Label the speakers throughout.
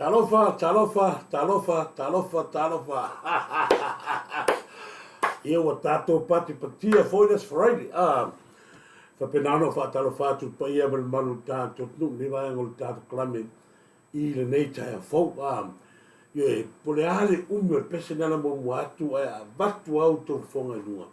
Speaker 1: Talofa, talofa, talofa, talofa, talofa. Ia ua tātou pati patia foi le Friday. Ah, faapena ona faatalofa atu i le paia ma le mamalu o le tatou atunuu i lenei vaega o le tatou kalame i lenei taeao fou. Ah, ioe, po o le a le umi o le pese na ala muamua atu ae avatu lava outou fofoga i luga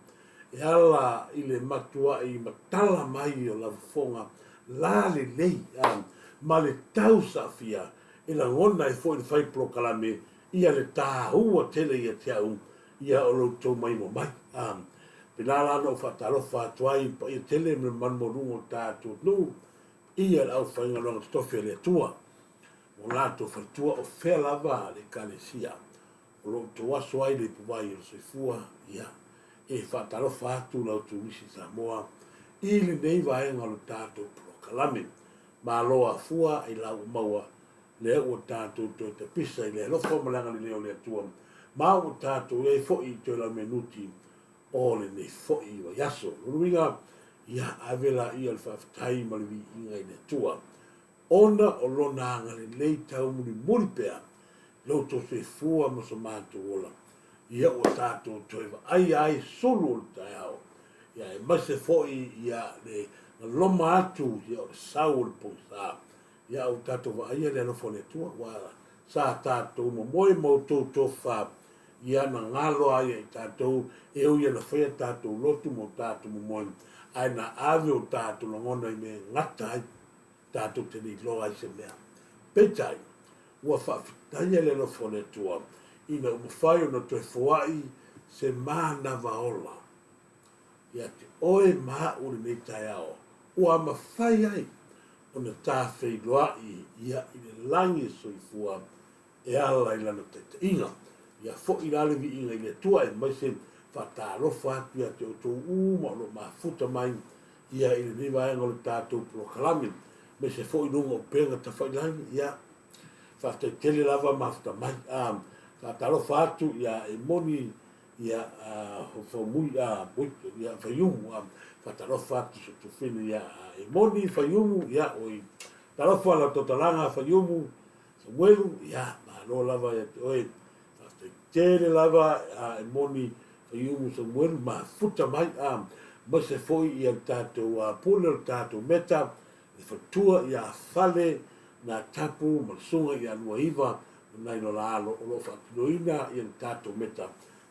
Speaker 1: e ala i le matuai matala mai o lau fofoga lalelei ah, ma le tausaafia e lagona ai foi le fai polokalame ia le tāua tele ia te au ia o lo outou maimoa mai. Ah, pēlā la na ou faatalofa atu ai i le paia tele ma le mamalu maualuga o le tatou atunuu, ia le aufaigaluega totofi a le Atua, o latou faletua o fea lava le Ekalesia o lo outou aso ai le ipuvai o le soifua, ia, e faatalofa atu la outou Misi Samoa i lenei vaega o le tatou polokalame. Malo afua i la ua maua lea ua tatou toe tapisa i le alofa ma le agalelei o le Atua, ma ua tatou i ai foi i toe laumenuti o lenei foi vaiaso. Lona uiga, ia ave laia le faafetai ma le viiga i le Atua. ona o Lona agalelei taumulimuli pea i lo outou soifua ma so matou ola, ia ua tatou toe vaaia ai sulu o le taeao, ia aemaise foi ia le galoma atu ia o le sau o le pogisa. Ia ua tatou vaaia le alofa o le Atua, ua sa tatou momoe ma outou tofa, ia na galo ai ia i tatou, e ui ia na faia tatou lotu ma o tatou momoe, ae na ave o tatou lagona i mea e gata ai, tatou te le iloa ai se mea. Peitai, ua faafetaia le alofa o le Atua, ina ua mafai ona toe foai se manava ola ia te oe ma a'u i lenei taeao, ua mafai ai ona ta feiloai ia i le lagi e soifua e ala i lana taitaiga. Ia foi la le viiga i le Atua aemaise faatalofa atu ia te outou uma o lo o mafuta mai ia i lenei vaega o le tatou polokalame, aemaise foi i luga o upega tafailagi. Ia, faafetai tele lava mafuta mai. A, faatalofa atu ia e moni ia a Faumui a ia Faiumu a faatalofa atu so tufine ia e moni Faiumu ia oi talofa la totalaga Faiumu Samuelu, ia, malo lava ia te oe. Faafetai tele lava a e moni Faiumu Samuelu, mafuta mai, a, aemaise foi ia le tatou a, pule o le tatou meta, le faletua ia Fale na Tapu ma le susuga ia Luaiva ma nai lona alo o lo o faatinoina ia le tatou meta.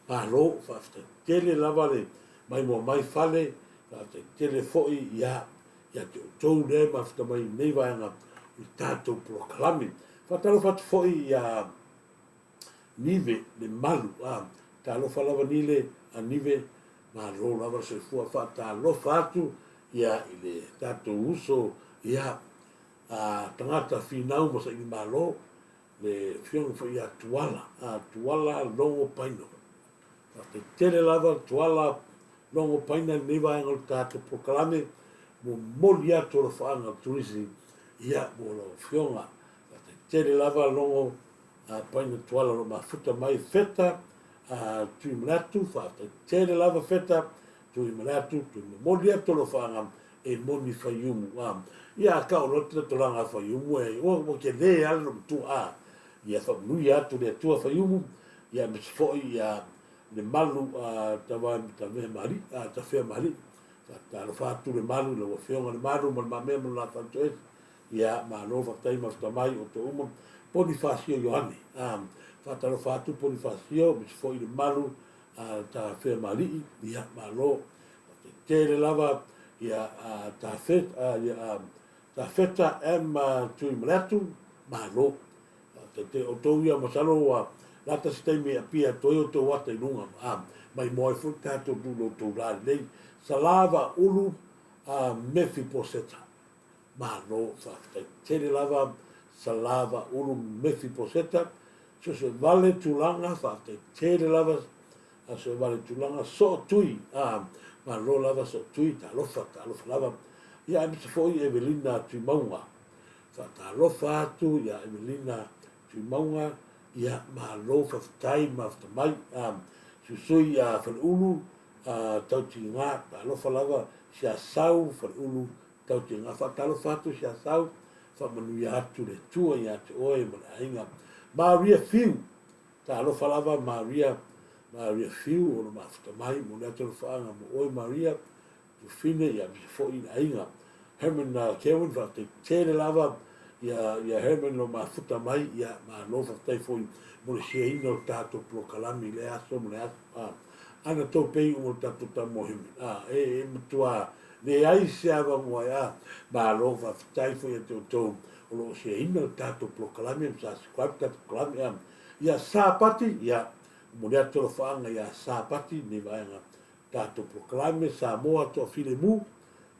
Speaker 1: Malo, faafetai tele lava le maimoa mai Fale, faafetai tele foi ia ia te outou lea e mafuta mai i lenei vaega o le tatou polokalame. Faatalofa atu foi ia Nive le malu, a, talofa lava Nile, a Nive, malo lava le soifua. Faatalofa atu ia i le tatou uso ia a tagata finau ma saili malo, le afioga foi ia Tuala, a Tuala Logo Paino. Faafetai tele lava Tuala Logo Paina i lenei vaega o le tatou polokalame, momoli atu alofaaga o le turisi ia mo lau afioga. Faafetai tele lava Logo Paina Tuala o lo o mafuta mai Feta Tuimaleatu, faafetai tele lava Feta Tuimaleatu, momoli atu alofaaga e moni Faiumu. Ia a kau loa le tolaga a Faiumu e ua tele lava le loomatua a ia faamanuia atu le Atua Faiumu ia aemaise foi ia le malu a Tavea Malie, a Tafea Malie. Faatalofa atu le malu i lau Afioga le malu ma le mamea ma le la faletuaese. Ia, malo faafetai mafuta mai outou uma. Ponifasio Ioane, a faatalofa atu Ponifasio, aemaise foi le malu a Tafea Malie. Ia, malo. Faafetai tele lava ia a Tafeta, ia Tafeta M Tuimaleatu, malo. Te outou ia masalo ua lata se taimi e apia atu ai outou ata i luga a maimoa ai foi le tatou nuu i lo outou la lelei. Salava Ulu a Mefiposeta. Malo faafetai tele lava Salava Ulu Mefiposeta. Suesuevale Tulaga faafetai tele lava Suesuevale Tulaga Sootui a malo lava Sootui talofa talofa lava. Ia aemaise foi Evelina Tuimauga. Faatalofa atu ia Evelina Tuimauga, ia malo faafetai mafuta mai. Suisui ia Faleulu Tautiga, talofa lava Siasau Faleulu Tautiga. Faatalofa atu Siasau, faamanuia atu le Atua ia te oe ma le aiga. Maria Fiu, talofa lava Maria, Maria Fiu o lo mafuta mai, momoli atu alofaaga mo oe Maria. Tufine ia aemaise foi i le aiga Herman Kewin faafetai tele lava ia ia Herman lo mafuta mai ia malo faafetai foi mo le share ina o le tatou polokalame i lea aso ma le aso a ana tou pei uma o le tatou tama o Herman a e e matua leai se avanoa e a malo faafetai foi ia te outou o lo o share ina le tatou polokalame ma subscribe le tatou polokalame a ia Sapati ia momoli atu alofaaga ia Sapati nei vaega Tatou polokalame Samoa Toafilemu,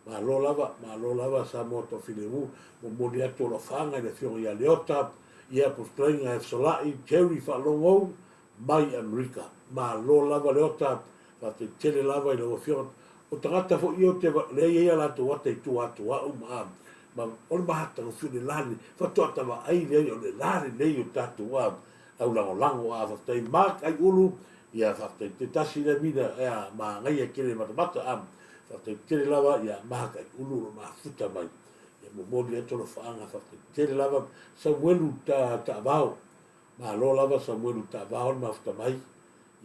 Speaker 1: malo lava, malo lava Samoa Toafilemu, momoli atu alofaaga i le afioga ia Leota, ia Poftalaiga e Fesolai, Jerry Faalogou, mai Amerika. Malo lava Leota, faafetai tele lava i lau afioga. O tagata foi ia ou te lea e i ai a latou ata i tua atu o au ma, ma o le matagofie o le la lenei, faatoa ta vaai lea o le la lenei o tatou a, au lagolago a faafetai Mark Aiulu, Ia faafetai te tasi lea mina ea manaia tele matamata a faafetai tele lava ia Mark Aiulu o lo mafuta mai. Ia momoli atu alofaaga faafetai tele lava Samuelu ta taavao. Malo lava Samuelu taavao le mafuta mai.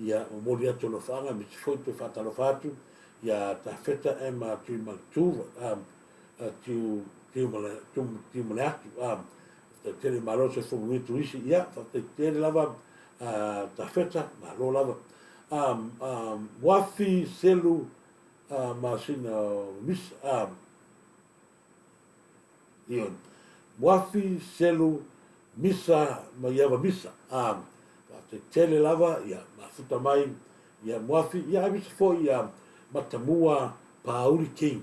Speaker 1: Ia momoli atu alofaaga aemaise foi toe faatalofa atu ia Tafeta Emma Tuimalatuva tiu Tiumaleatu faafetai tele malo le soifua manuia Turisi. Ia faafetai tele lava Tafeta malo lava Muafi Selu masina o Misa Ioe. Muafi, Selu, Misa ma Iava Misa. A, faafetai tele lava, ia, mafuta mai, ia, Muafi, ia, aemaise foi ia Matamua Pauli King.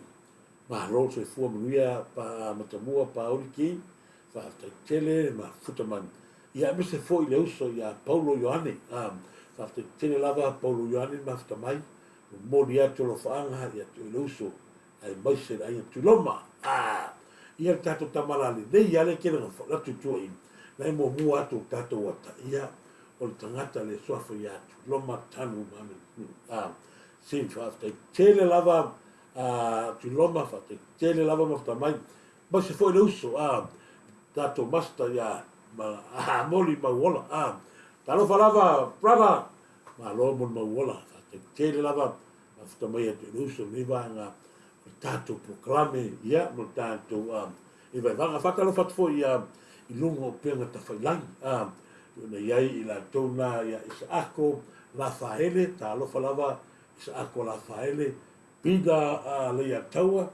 Speaker 1: Malo le soifua manuia pa, Matamua Pauli King. Faafetai tele le mafuta mai. Ia, aemaise foi le uso ia Paulo Ioane. A, faafetai tele lava Paulo Ioane le mafuta mai. Momoli atu alofaaga ia te oe le uso aemaise le aiga Tuiloma. Ah! Ia le tatou tama la lelei lava lea kele na latu i tua i na e muamua atu o tatou ata ia o le tagata le suafa ia Tuiloma Tanu ma ah sin faafetai tele lava ah Tuiloma faafetai tele lava mafuta mai maise foi le uso ah tatou master ia ma ah moli mauola ah talofa lava brother malo mo le mauola faafetai tele lava Mafuta mai atu i le uso lenei vaega o le tatou polokalame, ia, mo le tatou i vaevaega. Faatalofa atu foi ia i luga o upega tafailagi, a, pei ona i ai i latou na ia Isaako Lafaele, talofa lava Isaako Lafaele, Pita Leiataua,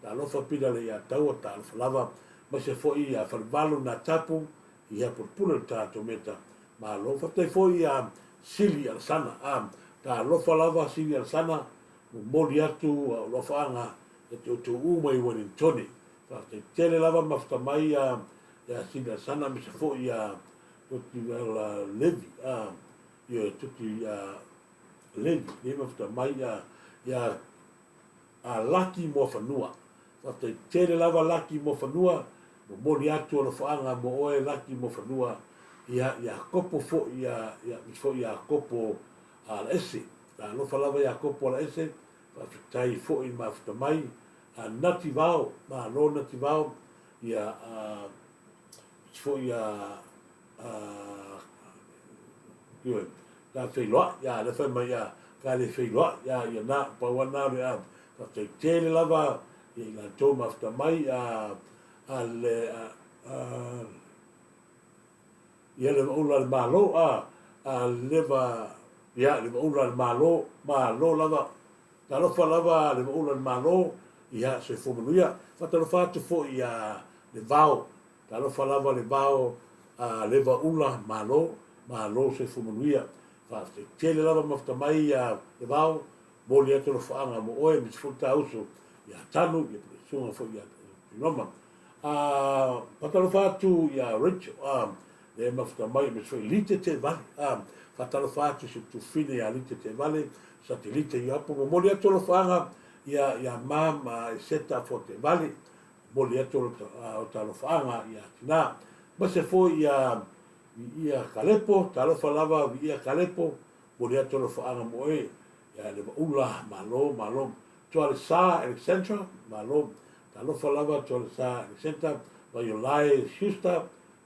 Speaker 1: talofa Pita Leiataua, talofa lava, aemaise foi ia Falevalu Natapu, ia Pulepule le tatou meta Malo. Faafetai foi ia Sili Alesana. A, talofa lava Sili Alesana, momoli atu au alofaaga ia te outou uma i Wellingtone. Faafetai tele lava mafuta mai ia ia Sili Alesana aemaise foi ia Totivala Levi, a, ioe, Toti Levi, lea mafuta mai ia ia a Laki Moafanua. Faafetai tele lava Laki Moafanua, momoli atu alofaaga mo oe Laki Moafanua, ia Iakopo foi ia ia foi Iakopo Alaese. Talofa lava Iakopo Alaese, faafetai foi mafuta mai. A Nati Vao, malo Nati Vao, ia a foi ia ioe, ka feiloai, ia lea fai mai ia, ka le feiloai, ia ia na, pau a na o le a, faafetai tele lava ia i latou mafuta mai, a, a le, a, a, ia le vaula a le Malo, a, a leva, ia le vaula a le Malo, malo lava, talofa lava le vaula a le Malo, ia soifua manuia. Faatalofa atu foi ia le vao Talofa lava le vao a Leva Ula malo malo soifua manuia faafetai tele lava mafuta mai ia le vao moli atu alofaaga mo oe aemaise foi ta uso ia Tanu ia po le susuga foi ia Tuiloma a faatalofa atu ia Rachel a le mafuta mai aemaise foi Lite Teevale a faatalofa atu si tufine ia Lite Teevale Satelite Ioapo momoli atu alofaaga ia ia mam Eseta Foteevale Momoli atu o ta alofaaga ia Tina. Aemaise foi ia Viia Kalepo, talofa lava Viia Kalepo, momoli atu alofaaga mo oe ia Levaula, malo, malo. Tualesa Alexandra, malo, talofa lava Tualesa Alexandra, Vaiolae Schuster,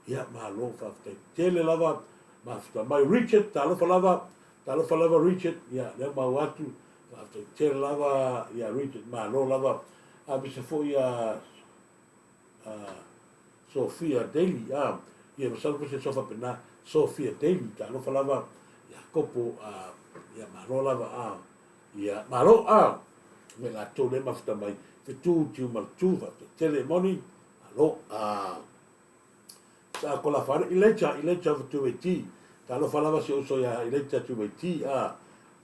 Speaker 1: ia malo, faafetai tele lava, mafuta mai. Richard, talofa lava, talofa lava Richard, ia lea maua atu, faafetai tele lava ia Richard, malo lava. Aemaise foi ia Sophia Daly, a, ia masalo po se sofa pena, Sophia Daly, talofa lava ia Kopo, a, ia malo lava, a, ia malo, a, me latou le mafuta mai, fetu tiu ma le tu, faafetai tele moni, malo, a. Sa ko la whare, Elijah, Elijah Tuweiti, talofa lava si uso ia Elijah Tuweiti, a,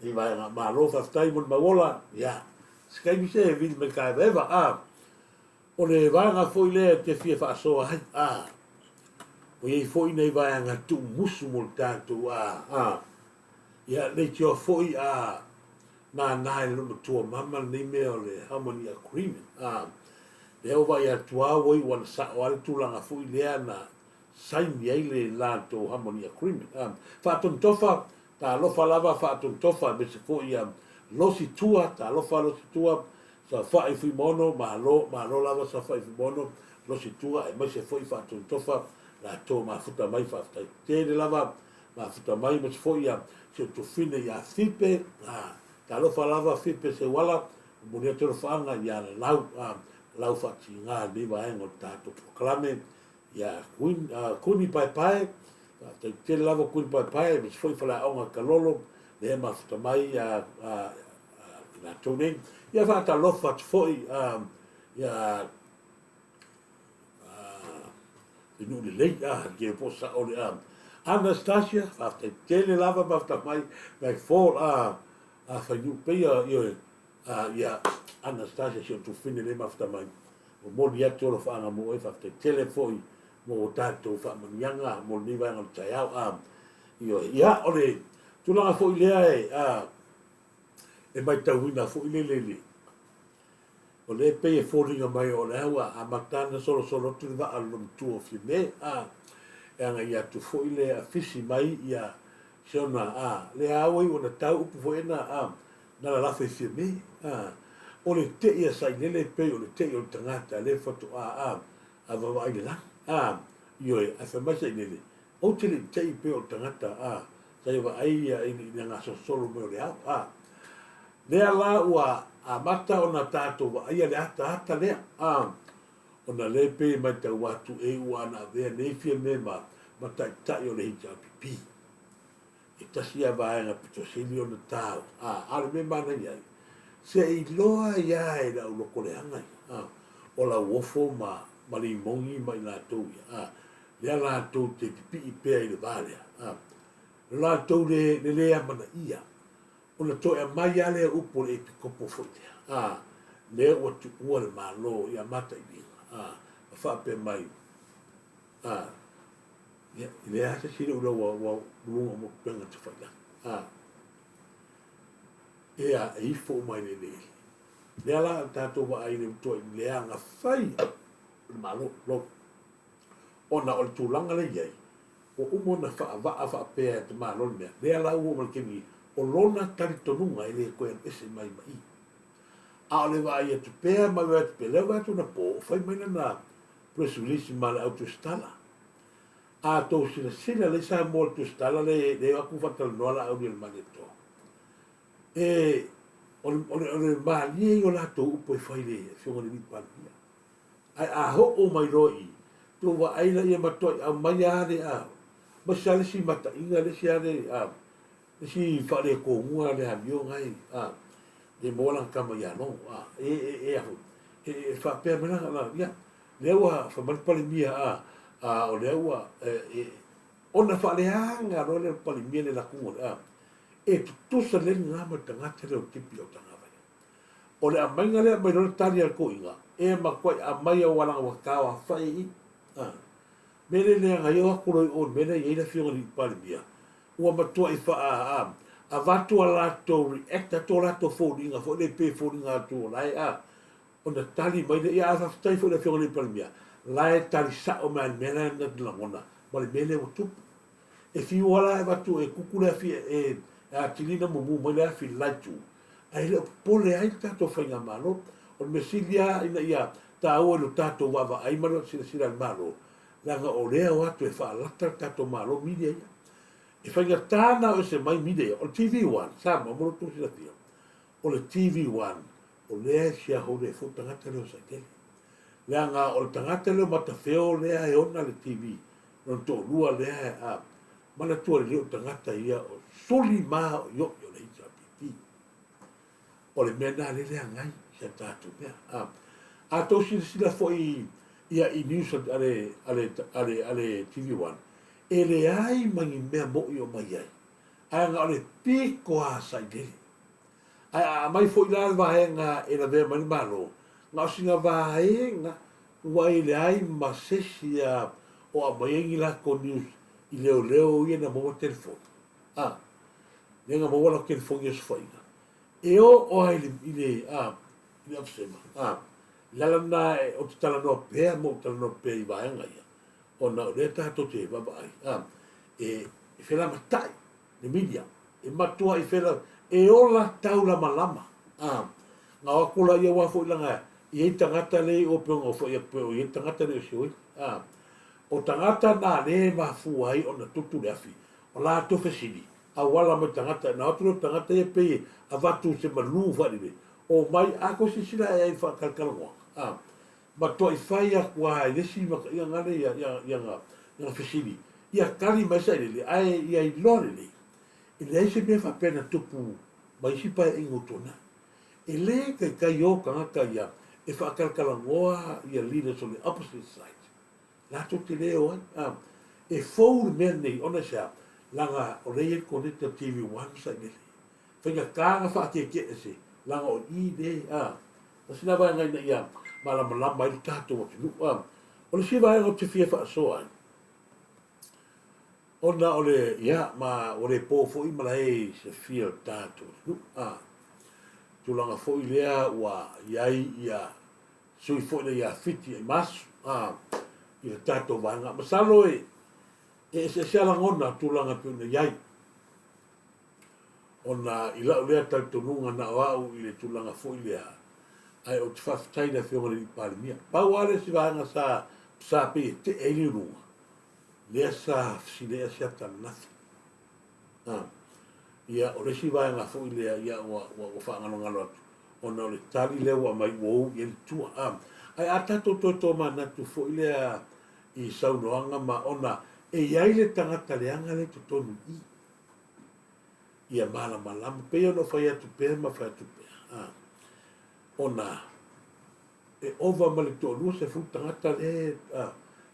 Speaker 1: i vaega, malo, faafetai mo le mauola, ia, Se taimi se vili mai ka evaeva, a, o le vaega foi lea e te fia faasoa ai, a, o iai foi nai vaega tuumusu mo le tatou, a, a, ia, leitioa foi, a, nānā e le loomatua mama lenei mea o le Harmony Agreement, a, lea ua vaai atu a ua iu ana sao a le tulaga foi lea na saini ai le latou Harmony Agreement, a, faatonutofa Talofa lava Faatonutofa aemaise foi ia Losi Tua, talofa Losi Tua, Saofai Fuimaono, malo, malo lava Saofai Fuimaono, Losi Tua aemaise foi Faatonutofa latou mafuta mai faafetai tele lava mafuta mai aemaise foi ia si ou tufine ia Fipe a talofa lava Fipe Seuala momoli atu alofaaga ia Lalau a lau faatiga lenei vaega o le tatou polokalame ia Queen Kuni Paepae faafetai tele lava Kuni Paepae aemaise foi Faleaoga Kalolo lea mafuta mai ia latou nei ia faatalofa atu foi ia i nuu lelei a ke po sa o le a Anastasia faafetai tele lava mafuta mai McFall a a fainuu peia ioe a ia Anastasia si o tufine le mafuta mai momoli atu alofaaga mo oe faafetai tele foi mo tatou faamanuiaga mo lenei vaega o le taeao a ioe ia o le tulaga foi lea e a e matauina foi le lele O lea e pei e foliga mai o lea ua amata ona solosolo atu le vaa o le loomatua o Fiame, a, e agai atu foi le afisi mai ia si ona, a, lea lava ua iu ona tau upu foi na, a, na lalafo i Fiame, a. O le tei a Sailele e pei o le tei o le tagata lea faatoa, a, a vaavaai i le lagi, a, ioe, ae fai mai Sailele, Ou te le i tei pei o le tagata, a, sa ia vaai ia i le gasolosolo mai o le ao, a. Lea la ua amata ona tatou vaaia le ataata lea, a, ona lea e pei e matau atu e ua ana avea nei Fiame ma, ma taitai o le HRPP. E tasi ia vaega pito sili ona tau, a, a o le mea e manaia ai, se i iloa ai lava e le au lokoleaga ia, a, o Lauofo ma, ma Limogi ma i latou ia, a, lea latou te pipii pea i le va lea, a, lo latou le, le lē amanaia, ona toe aumai lava lea upu o le epikopo foi lea, a, lea ua tuua le Malo ia Matailiga, a, ma faapea mai, a, ia, e leai lava se isi le ula ua, ua luga o upega tafailagi, a, ea, e ifo uma i le eleele. Lea la o tatou vaai i le matuai leaga fai o le Malo, lo. Ona o le tulaga lea e i ai, ua uma ona faavaa faapea e te Malo le mea, lea la ua oo mai le taimi o lona talitonuga e le toe alu ese mai ma i. A o le vaai atu pea ma le vaai atu pea, lea ua vaai atu anapo o fai mai lana press release ma le au tusitala. A tou silasila lelei Samoa i le tusitala lea e o atu faatalanoa Laaulialemalietoa, e, o le, o le, o le malie ia o latou upu e fai i le Afioga i le Alii Palemia. Ae a oo mai loa i i, tou vaai laia matuai aumai lava le a, ma se le isi mataiga, le isi lava le a, le isi faaletonuga le amio nai a, le maua lana tama ia Logo, a, e, e, e, a foi, e, e faapea mai lana, lana, ia, lea ua fai mai le Palemia, a, a, o lea ua, e, e, ona faaleaga loa lea o le Palemia le latuga, a, e tutusa lelei lena ma le tagata lea o Tipi Autagavaia. O le aumaiga lea aumai loa le tali a le toeaina, e matuai aumai aua leaga ua tauaofai i i. A. Mea lea leaga ai o atu loa i o i le mea lea e i ai le afioga i le Palemia, ua matuai faa, a, avatu a latou react atu a latou foliga foi lea pei e foliga atu o la e, a, ona tali mai lea, ia ae faafetai foi i le afioga i le Palemia, la e tali sao mai lava i le mea la e na lagona ma le mea lea ua tupu. E fiu lava la e avatu e kuku le afi e atili ona mumu mai le afi i le la itu, ae le o popole ai le tatou faigamalo. O le mea sili lava ina ia taua i lo tatou vaavaai ma le silasila a le Malo, leaga o lea e o atu e faalata le tatou Malo media ia. E faigata ona o ese mai media ia. O le TV One, Samoa mo lo outou silafia, o le TV One, o lea e shareholder ai foi le tagata lea o Saitele. Leaga o le tagata lea o Matafeo lea e ona le TV, lona toalua lea a manatua lelei o tagata ia o suli maoioio o le HRPP. O le mea lena lea leaga ai si a tatou mea. A, a tou silasila foi ia i news a le, a le, a le, a le TV1, e leai ma ni mea mo'i o mai ai. Ae na o le pito lava sailele. Ae a aumai foi la le vaega e lavea mai le Malo, na o sina vaega ua e leai ma se isi a o aumai ai ni latou news i leoleo ia na maua telefoni. A, lea na maua latou telefoni i Osofaiga. E oo lava i le, i le, a, i le Ofisema, a, le ala lena ou te talanoa pea ma ou talanoa pea i vaega ia, ona o lea tatou te vaavaai, a, e, e felamatai le media, e matuai fela, e ola taulamalama, a, na o atu laia aua foi leaga I ai tagata lea i o pei ona ou fai atu pei o i ai tagata lea o Sioeli. A, o tagata na lea e mafua ai ona tutu le afi, o latou fesili, auala mai tagata, na o atu lea o tagata ia pei e avatu se malu faalele, omai, a toe silasila ae ai i le faatalatalanoaga, a, matuai fai atu lava i le isi ia gale ia, ia, ia, ia fesili, ia tali mai sailele, ae ia iloa lelei, e leai se mea faapea na tupu ma isi paeaiga ua tuanai. E le taitai o tagata ia e faatalatalanoa ia leaders o le opposite side. Latou te le o ai. A, e fou le mea lenei ona i se a? Leaga o lea e i ai le koneta TV One ma Sailele. Faigata ona faatete'e ese leaga o i le, a, tasi lena vaega ina ia malamalama ai le tatou atunuu. A, o le isi vaega ou te fia faasoa ai, Ona o le, ia, ma ua le po foi ma lae i silafia o le tatou atunuu, a, tulaga foi lea ua i ai ia sui foi lea ia Fiti Aimasu, a, i le tatou vaega. Masalo e, e eseese a lagona tulaga e pei ona i ai. Ona i lau lea talitonuga na o au i le tulaga foi lea, ae ou te faafetai i le Afioga i le Palemia. Pau lava le isi vaega sa, sa pei e tee ai le uluga, lea sa fesili ai Asiata ananafi. A, ia, o le isi vaega foi lea, ia, ua, ua, ua faagalogalo atu, ona o le tali lea ua aumai ua ou i ai le tua. A, ae a tatou toe tomanatu foi lea i saunoaga ma, ona e i ai le tagata leaga lea i totonu i i, ia malamalama, pei ona ou fai atu pea ma fai atu pea, a, ona E ova ma le toalua sefulu tagata lea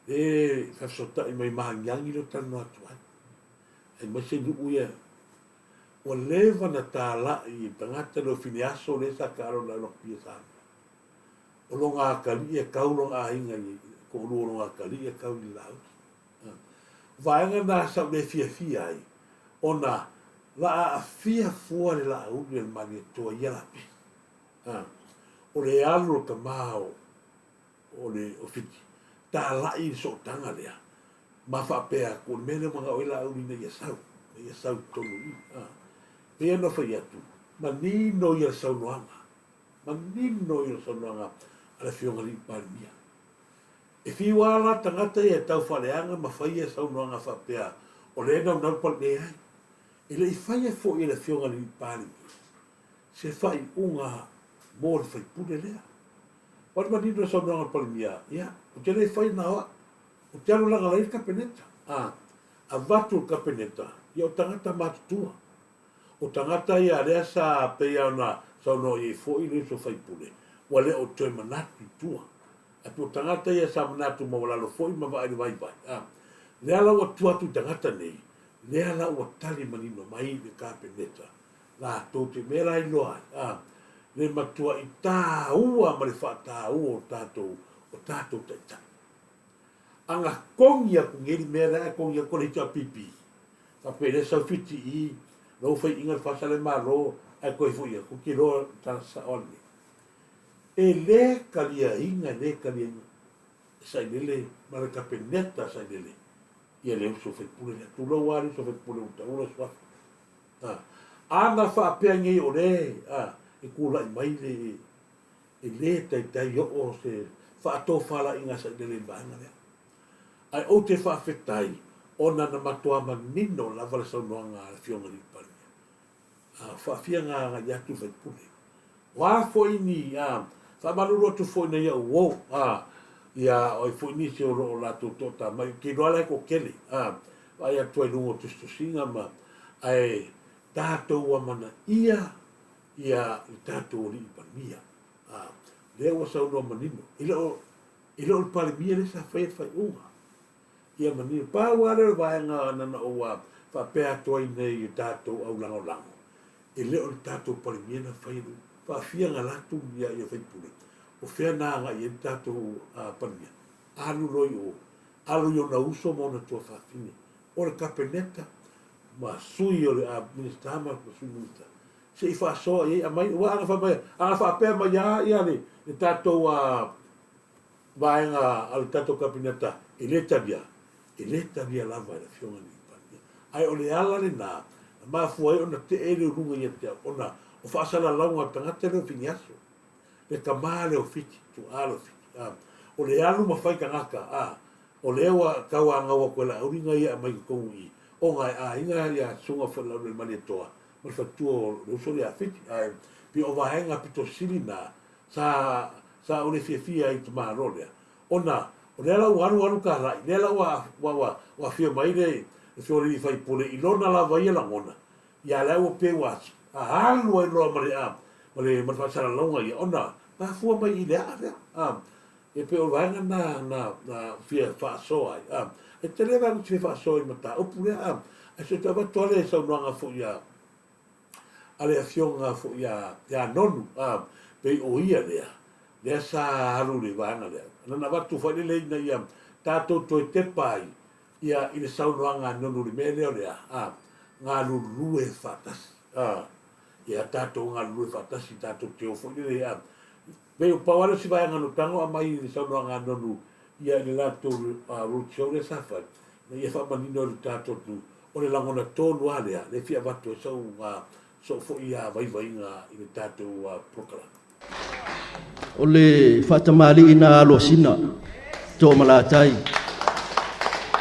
Speaker 1: e faafesootai mai maagiagi lea ou talanoa atu ai. Aemaise nuu ia ua leva na talai e tagata lea o Fineaso lea sa taalo i le rugby a Samoa. O lona atalii e tau lona aiga i toalua o lona atalii e tau i le Laauli. O vaega na sa ou le fiafia ai ona la aafia fua le Laauli a le Malietoa i ia lapisi. A, o le alu o le tama o, o le o Fiti, talai le sootaga lea, ma faapea atu, o le mea lea ua manao ai Laauli ina ia sau, ina ia sau i totonu i i. A, pei ona fai atu, manino ia le saunoaga, manino ia le saunoaga a le Afioga i le Alii Palemia. E fiu lava la tagata ia e tau faaleaga ma fai ia saunoaga faapea, o lea e naunau le Palemia, leai, e le i faia foi e le Afioga i le Alii Palemia se faaiuga mo le faipule lea. Ua alu manino le saunoaga a le Palemia, ia, ou te le fai na o au, ou te alu laga lai le Kapeneta. A avatu le Kapeneta, ia o tagata matutua. O tagata ia lea sa pei lava ona saunoa i ai foi le uso faipule, ua le o toe manatu i tua. Ae pei o tagata ia sa manatu maualalo foi ma vaai i le vaivai. A lea la ua tua atu i tagata nei, lea la ua tali manino mai le Kapeneta latou te mea la iloa ai, a, le matuai tāua ma le faataua o tatou, o tatou taitai. A na kogi atu nei le mea lea ae kogi atu le HRPP, faapea lea sau Fiti i lou faiiga le fasa le Malo ae toe foi atu, ou te iloa le tala sao a lenei. E le taliaina, e le taliaina e Sailele ma le Kapeneta a Sailele ia le uso faipule lea. Tulou lava le uso faipule ua taua lou suafa. A, ana faapea nei o le, a, e tulai mai le, e le taitai oo se faatofalaiga a Sailele i le vaega lea. Ae ou te faafetai ona na matuā manino lava le saunoaga a le Afioga i le Palemia. A, faafia na agai atu le faipule. O a foi ni, a, faamalulu atu foi nai au uo, a, ia, o ai foi nisi o lo o latou toatā mai, ou te iloa la e toatele, a, vaai atu ai i luga o tusitusiga ma, ae tatou amanaia ia le tatou Alii Palemia. A, lea ua saunoa manino, e le o, e le o le Palemia lea sa faia le faaiuga. Ia manino. Pau lava lea o le vaega na ona ou faapea atu ai nei i tatou au lagolago, e le o le tatou Palemia na faia le upu. Faafia na latou ia ia faipule, o fea na agai ai le tatou Palemia? Alu loa i o, alu i ona uso ma ona tuafafine, o le Kapeneta ma sui o le Minisita ma sui Minisita, se i faasoa i ai, aumai, aua ana fai mai, ana faapea mai lava ia le tatou vaega a le tatou Kapeneta e le talia, e le talia lava e le Afioga i le Palemia. Ae o le ala lena na mafua ai ona tee le uluga ia te au, ona o faasalalauga a le tagata lea o Finiaso. Le tama lea o Fiti, tuaa lea o Fiti, a. O le alu ma fai tagata, a, o lea ua tauanau atu e Laauli na ia aumai i totonu i i, ona e aiga ia Susuga foi Laaulialemalietoa ma le faletua o le uso lea a Fiti. Ae pei o vaega pito sili na sa sa ou le fiafia ai i le tamaloa lea, ona o lea la ua alu alu talai, lea la ua ua ua afio mai le Afioga i le sui usufono i lona lava ia lagona, Ia la ua pei ua alu ai loa ma le a ma le ma le faasalalauga ia ona mafua mai i le aa lea a e pei o le vaega na na na fia faasoa ai a e tele vaega ou te fia faasoa i mataupu lea a ae se i toe avatu lava le saunoaga foi a a le afioga foi ia ia Nonu a pei o ia lea lea sa alu i le vaega lea na na avatu foi lele ina ia tatou toe tepa ai Ia, i le saunoaga a Nonu i le mea lea o le a, a, galulue faatasi, a, ia tatou galulue faatasi, tatou te o foi lele, a. Pei o pau lava lea o si vaega na tago aumai i le saunoaga a Nonu, ia i le latou road show lea sa fai, ina ia faamanino i le tatou atunuu, o le lagona tonu lava lea, lea e fia avatu ai sau, a, sou foi a vaivaiga i le tatou polokalame.
Speaker 2: O le faatamalii na Alosina, Toomalatai,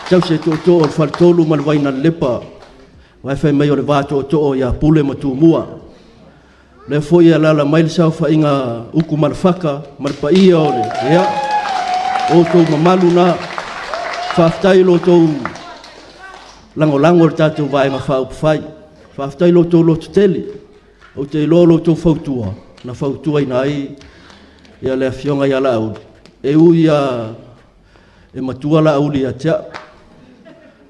Speaker 2: tausi e tootoo o le Faletolu ma le Vainalelepa, aua e fai mai o le va tootoo ia Pule ma Tumua. O lea foi e alaala mai le saofaiga Utu ma le Faka ma le paia o le ia, o outou mamalu na. Faafetai i lo outou lagolago i le tatou Vaega Faaupufai. Faafetai i lo outou lototele. Ou te iloa o lo outou fautua na fautuaina ai ia le Afioga ia Laauli, e ui lava e matua Laauli ia te au,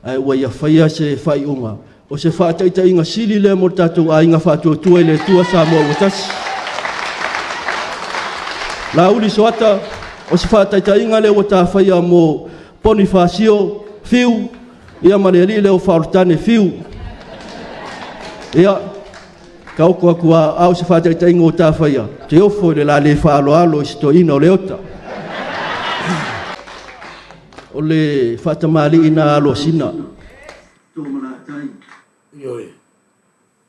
Speaker 2: ae ua ia faia se faaiuga, o se faataitaiga sili lea mo le tatou aiga faatuatua i le Atua Samoa ua tasi. Laauli Soata, o se faataitaiga lea ua ta faia mo Ponifasio, Fiu, ia ma le alii lea o Faaolotane, Fiu. Ia, taoto atu a, a o se faataitaiga ua ta faia, te ofo i le la le faaaloalo i se toeaina o Leota. O le faatamalii na Alosina.
Speaker 1: Ioe.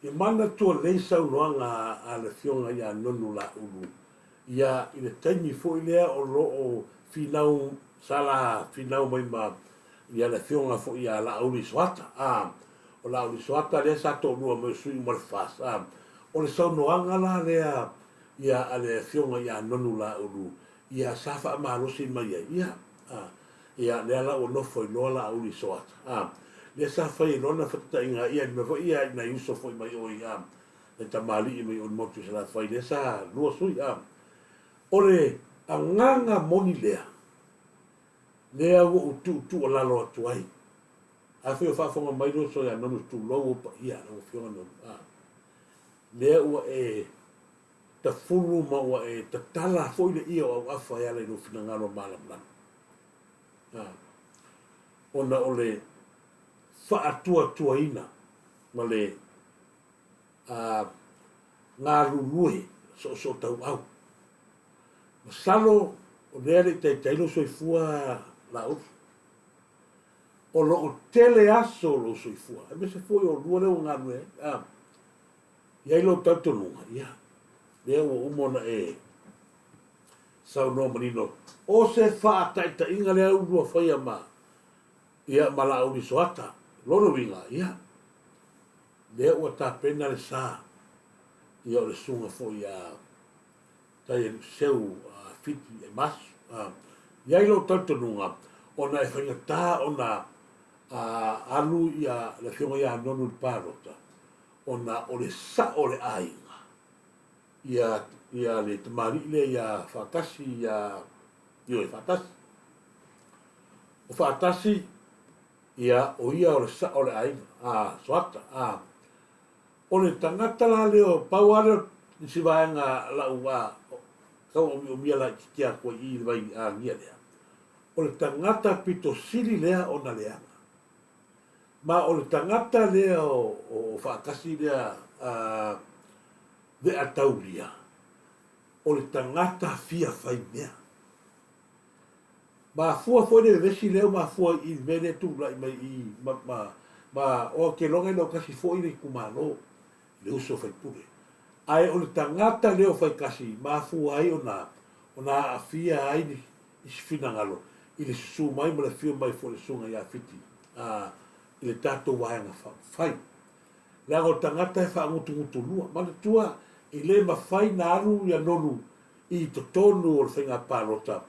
Speaker 1: E manatua lelei saunoaga a le Afioga ia Nonu Laulu ia i le taimi foi lea o lo o finau sa la finau mai ma ia le Afioga foi ia Laauli Soata a o Laauli Soata lea sa toalua mai o sui uma le FAST a o le saunoaga la lea ia a le Afioga ia Nonu Laulu ia sa faamalosi mai ai ia a Ia, lea la ua nofo ai loa Laauli i Soata, a. Lea sa fai ai loa lana fatataiga, ia, i le mea foi ia i nai uso foi mai o i, a, nai tamalii mai o i le motu i Salafai, lea sa lua sui, a. O le agaga moni lea, lea ua ou tuutuualalo atu ai. Afai o faafofoga mai le uso ia Nonu, tulou ou paia, lau Afioga Nonu, a. Lea ua e tafulu ma ua e tatala foi le ie o auafa e ala i lou finagalo malamalama. Ona o le faatuatuaina ma le galulue soosootauau. Masalo o lea e le i taitai lou soifua Laauli. O lo o tele aso o lou soifua, aemaise foi o oulua lea ua galulue ai. E i ai lou talitonuga, ia, lea ua uma ona e saunoa manino, o se faataitaiga lea ua faia ma, ia, ma Laauli Soata. Lona uiga, ia, lea ua tapena le sa, ia, o le susuga foi ia Taialiuseu Fiti Emasu. E i ai lou talitonuga, ona e faigata ona alu ia le Afioga ia Nonu i le palota, ona o le sao o le aiga, ia, ia le tamalii lea ia Faatasi, ia, ioe, Faatasi. O Faatasi, ia, o ia o le sao o le aiga, a, Soata, a. O le tagata la lea, o pau lava lea o si vaega lau, a, tau omioomia laitiiti atu ai i i le vai agia lea, o le tagata pito sili lea ona leaga. Ma o le tagata lea o Faatasi lea a Veataulia, o le tagata fia fai mea. Mafua foi le vevesi lea ua mafua i le mea lea e tulai mai i ma, ma, ma o ake loga e le o tasi foi le itumalo i le uso faipule. Ae o le tagata lea o Faikasi, mafua ai ona ona aafia ai isi finagalo i le susu mai ma le afio mai foi o le Susuga ia Fiti a i le tatou Vaega Faaupufai. Leaga o le tagata e faagutugutulua. Manatua, e le mafai na alu ia Nonu i totonu o le faiga palota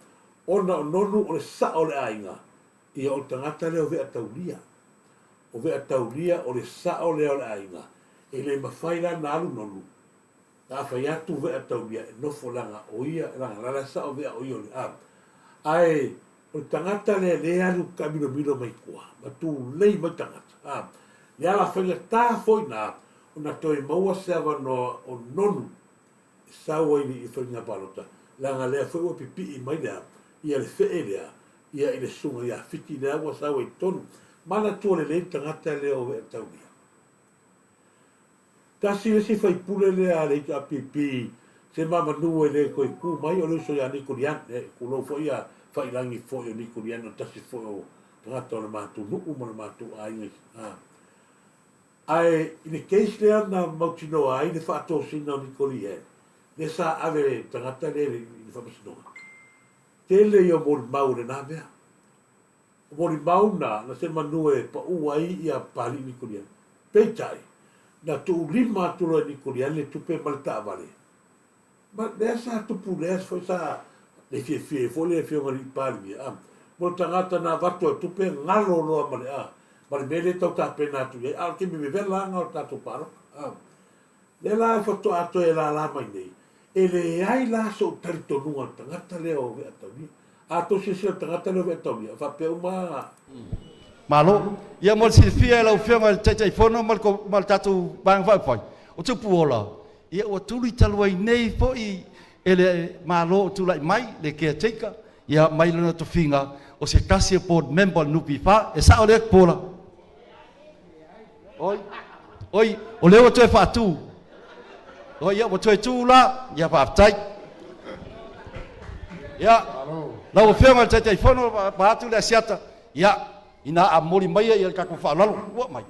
Speaker 1: ona o Nonu o le sao o le aiga, ia o le tagata lea o Veataulia. O Veataulia o le sao lea o le aiga, e le mafai la na alu Nonu Na a fai atu Veataulia e nofo leaga o ia leaga la la sao Vea o ia o le a. Ae o le tagata lea lea e alu taamilomilo mai tua ma tulei mai tagata a. Le ala faigata foi na ona toe maua se avanoa o Nonu e sau ai i le faiga palota leaga lea foi ua pipii mai le a ia le fee lea ia i le susuga ia Fiti lea ua sau ai i totonu. Manatua lelei le tagata lea o Veataulia. Tasi le isi faipule lea a le HRPP se mamanu e le toe tu mai o le uso ia Niko Lian, e tulou foi ia Faiilagi foi o Niko Lian o tasi foi o tagata o le matou nuu ma le matou aiga i a. Ae i le case lea na mautinoa ai le faatosina o Niko Lian, lea sa ave le tagata lea i le faamasinoga, tele ia o molimau o lena mea. O molimau na, na se manu e pau ai ia Papalii Nikoliani. Peitai, na tuulima atu loa e Nikoliani le tupe ma le taavale. Ma lea sa tupu lea foi sa le fiafia ai foi le Afioga i le Palemia, a, mo le tagata na avatu a tupe galo loa ma le, a, ma le mea lea e tau tapena atu i ai, a o le taimi vevela lava na o le tatou palota, a. Lea la faatoa toe lala mai nei, e leai la sou talitonuga i le tagata lea o Veataulia. A tou silasila i le tagata lea o Veataulia, e faapea uma lava.
Speaker 3: Malo. Ia mo le silafia e lau Afioga i le Taitaifono ma le ma le tatou Vaega Faaupufai, o Tupuola, ia ua tuli talu ai nei foi e le Malo o tulai mai, le caretaker, ia mai lona tofiga o se tasi o Board Member o le NPF. E sao lea Tupuola? Oi, oi, o lea ua toe faatu. Oi, ia, ua toe tu la. Ia, faafetai. Ia, lau Afioga i le Taitaifono, vaeatu le Asiata, ia, ina a momoli maia ia le tatou faaaloalo, ua mai.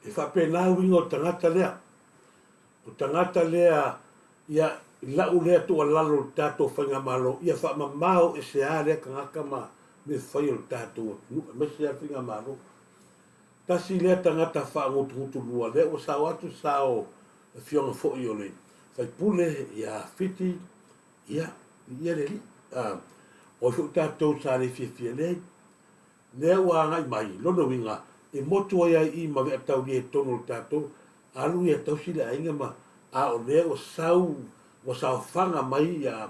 Speaker 1: E faapena uiga o le tagata lea. O le tagata lea, ia, i lau lea tuualalo i le tatou Faigamalo, ia faamamao ese lava lea tagata ma mea fai o le tatou atunuu, aemaise lava le Faigamalo. Tasi lea tagata faagutugutu lua lea ua sao atu sao afioga foi o le faipule ia Fiti ia ia le alii a o ai foi tatou sa le fiafia leai lea ua agai mai lona uiga e motu ai ai i ma veataulia i totonu o le tatou alu ia tausi le aiga ma a o lea ua sau ua saofaga mai ia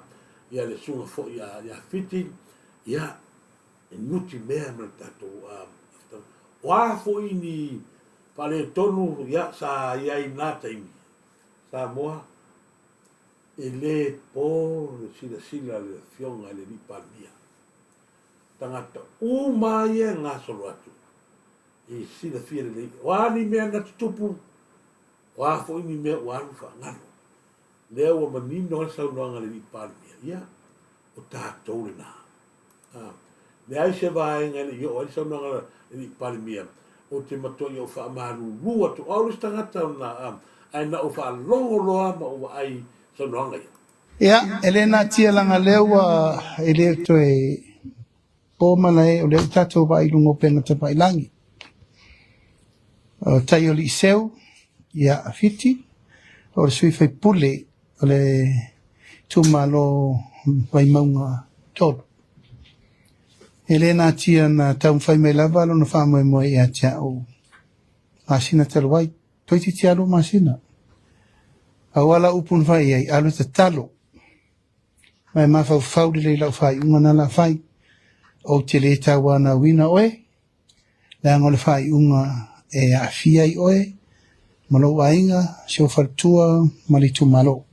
Speaker 1: ia le susuga foi ia ia Fiti ia e nutimea ma le tatou O a foi ni faaletonu ia sa i ai i na taimi, Samoa, e le po le silasila a le Afioga i le Alii Palemia. Tagata uma lava ia e gasolo atu, e silafia lelei, o a ni mea na tutupu, o a foi ni mea ua alu faagalo. Lea ua manino lava le saunoaga a le Alii Palemia, ia, o tatou lena. A, leai se vaega e le i oo ai le saunoaga a le Alii Palemia, ou te matuai ou faamalulu atu, o au le isi tagata na, a, ae na ou faalogo loa ma ou vaai i saunoaga ia.
Speaker 4: Ia, e le natia leaga lea ua e le toe po malae, o lea ua tatou vaai i luga o upega tafailagi. O tai o Liiseu, ia, Fiti, o le sui usufono o le itumalo Vaimauga 3. E le natia na taumafai mai lava lona faamoemoe ia te au masina talu ai, toeitiiti lava 2 masina. Pau lava lau upu na fai i ai, alu e tatalo, ma e mafaufau lelei i lau faaiuga na la fai. Ou te le tauanauina oe, leaga o le faaiuga e aafia ai oe ma lou aiga, si ou faletua ma le itumalo.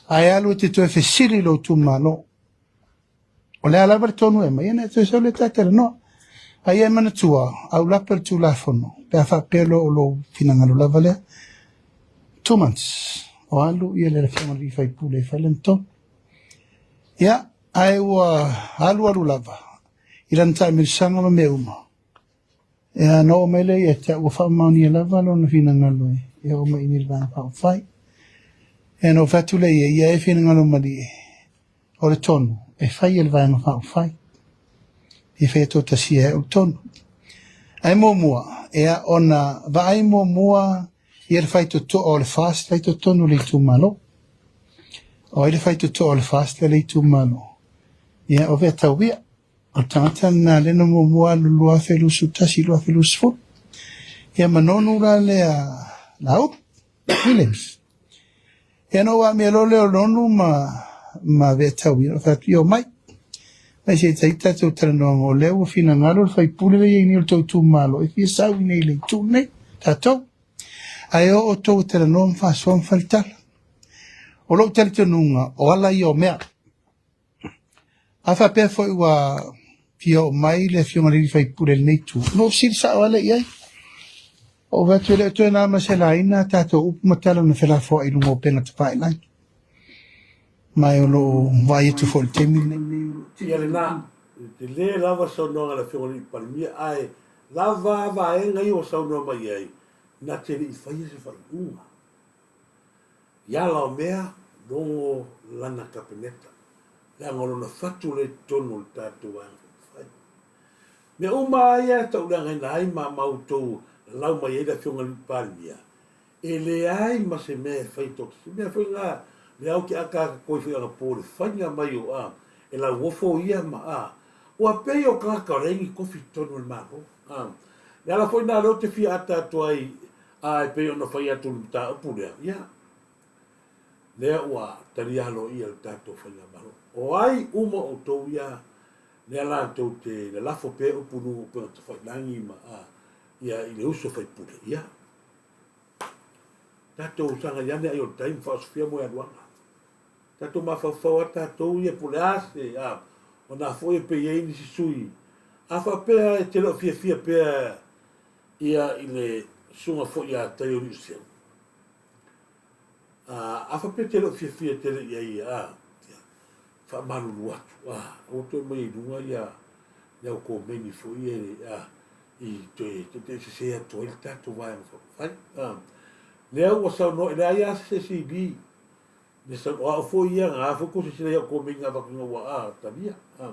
Speaker 4: Ae alu e te toe fesili i lou itumalo, o le a lava le tonu e aumai, ia ona e toe sau lea ta talanoa. A ia e manatua, aulapa le Tulafono, pe a faapea loa o lou finagalo lava lea, 2 months, o alu ia le Afioga i le sui usufono e fai lana tonu. Ia, ae ua alualu lava i lana taamilosaga ma mea uma. Ia, na oo mai lea ia te au, ua faamaonia lava lona finagalo e oo mai i nei i le Vaega Faaupufai. Ia ona ou fai atu lea i ai, ia e finagalo malie, o le tonu e fai e le Vaega Faaupufai. E faia toatasia e au le tonu. Ae muamua, ia ona vaai muamua ia le faitotoa o le FAST la i totonu o le itumalo. O ai le faitotoa o le FAST la i le itumalo? Ia, o Veatauia. O le tagata lena lea na muamua alu 2021, 2020. Ia ma Nonu la lea Laauli Williams. Ia na ou amia loa lea o Nonu ma, ma Veatauia, ou fai atu, ia omai. Mai se i tai tatou talanoaga, o lea ua finagalo le faipule lea e i ai nei o le tou itumalo e fia sau i nei i le itu lenei, tatou. Ae o outou e talanoa ma faasoa ma fai le tala. O lou talitonuga, o ala ia o mea. A faapea foi ua fia oo mai le Afioga i le sui usufono i lenei itu, ona ou fesili sao lava lea i ai. Ou vaai atu e le o toe na ma se laina a tatou upu ma tala na felafoai i luga o upega tafailagi. Ma o lo o vaai atu foi i le taimi lenei.
Speaker 1: Ia lena, e tele lava saunoaga a le Afioga i le Palemia, ae lava a vaega ia ua saunoa mai ai, na te le i faia se faaiuga. I ala o mea, logo lana Kapeneta, leaga o lona fatu lea i totonu o le tatou Vaega Faaupufai. Mea uma lava ia e tauleagaina ai ma ma outou lalau mai ai le Afioga i le Palemia, e leai ma se mea e fai toatasi. Mea foi na lea ou te akaaka koi foi anapo i le faiga mai o a e lauofo ia ma a ua pei o tagata o leai ni kofi i totonu o le Malo. A, le ala foi na lea ou te fia ata atu ai A e pei ona fai atu i le mataupu lea, ia, lea ua talia aloaia le tatou Faigamalo. O ai uma outou ia lea latou te lalafo pea upu i luga o upega tafailagi ma, a, ia, i le uso faipule, ia, tatou sagai ane ai o le tai ma faaosofia moealuaga. Tatou mafaufau lava tatou ia po o le a se, a, o na foi e pei e i ai nisi sui, a faapea e te le o fiafia pea ia i le susuga foi ia Taio Niuseu. A, a faapea e te le o fiafia tele i ai, a, ia, faamalulu atu, a, aua toe mai i luga ia, ia au komeni foi ia, a, i toe taitaisese atu ai le tatou Vaega Faaupufai. A, lea ua saunoa, e leai lava se SCB, ne sau, o au foi ia, na a foi kou silasila i au komeni na avatu ina ua, a, talia. A,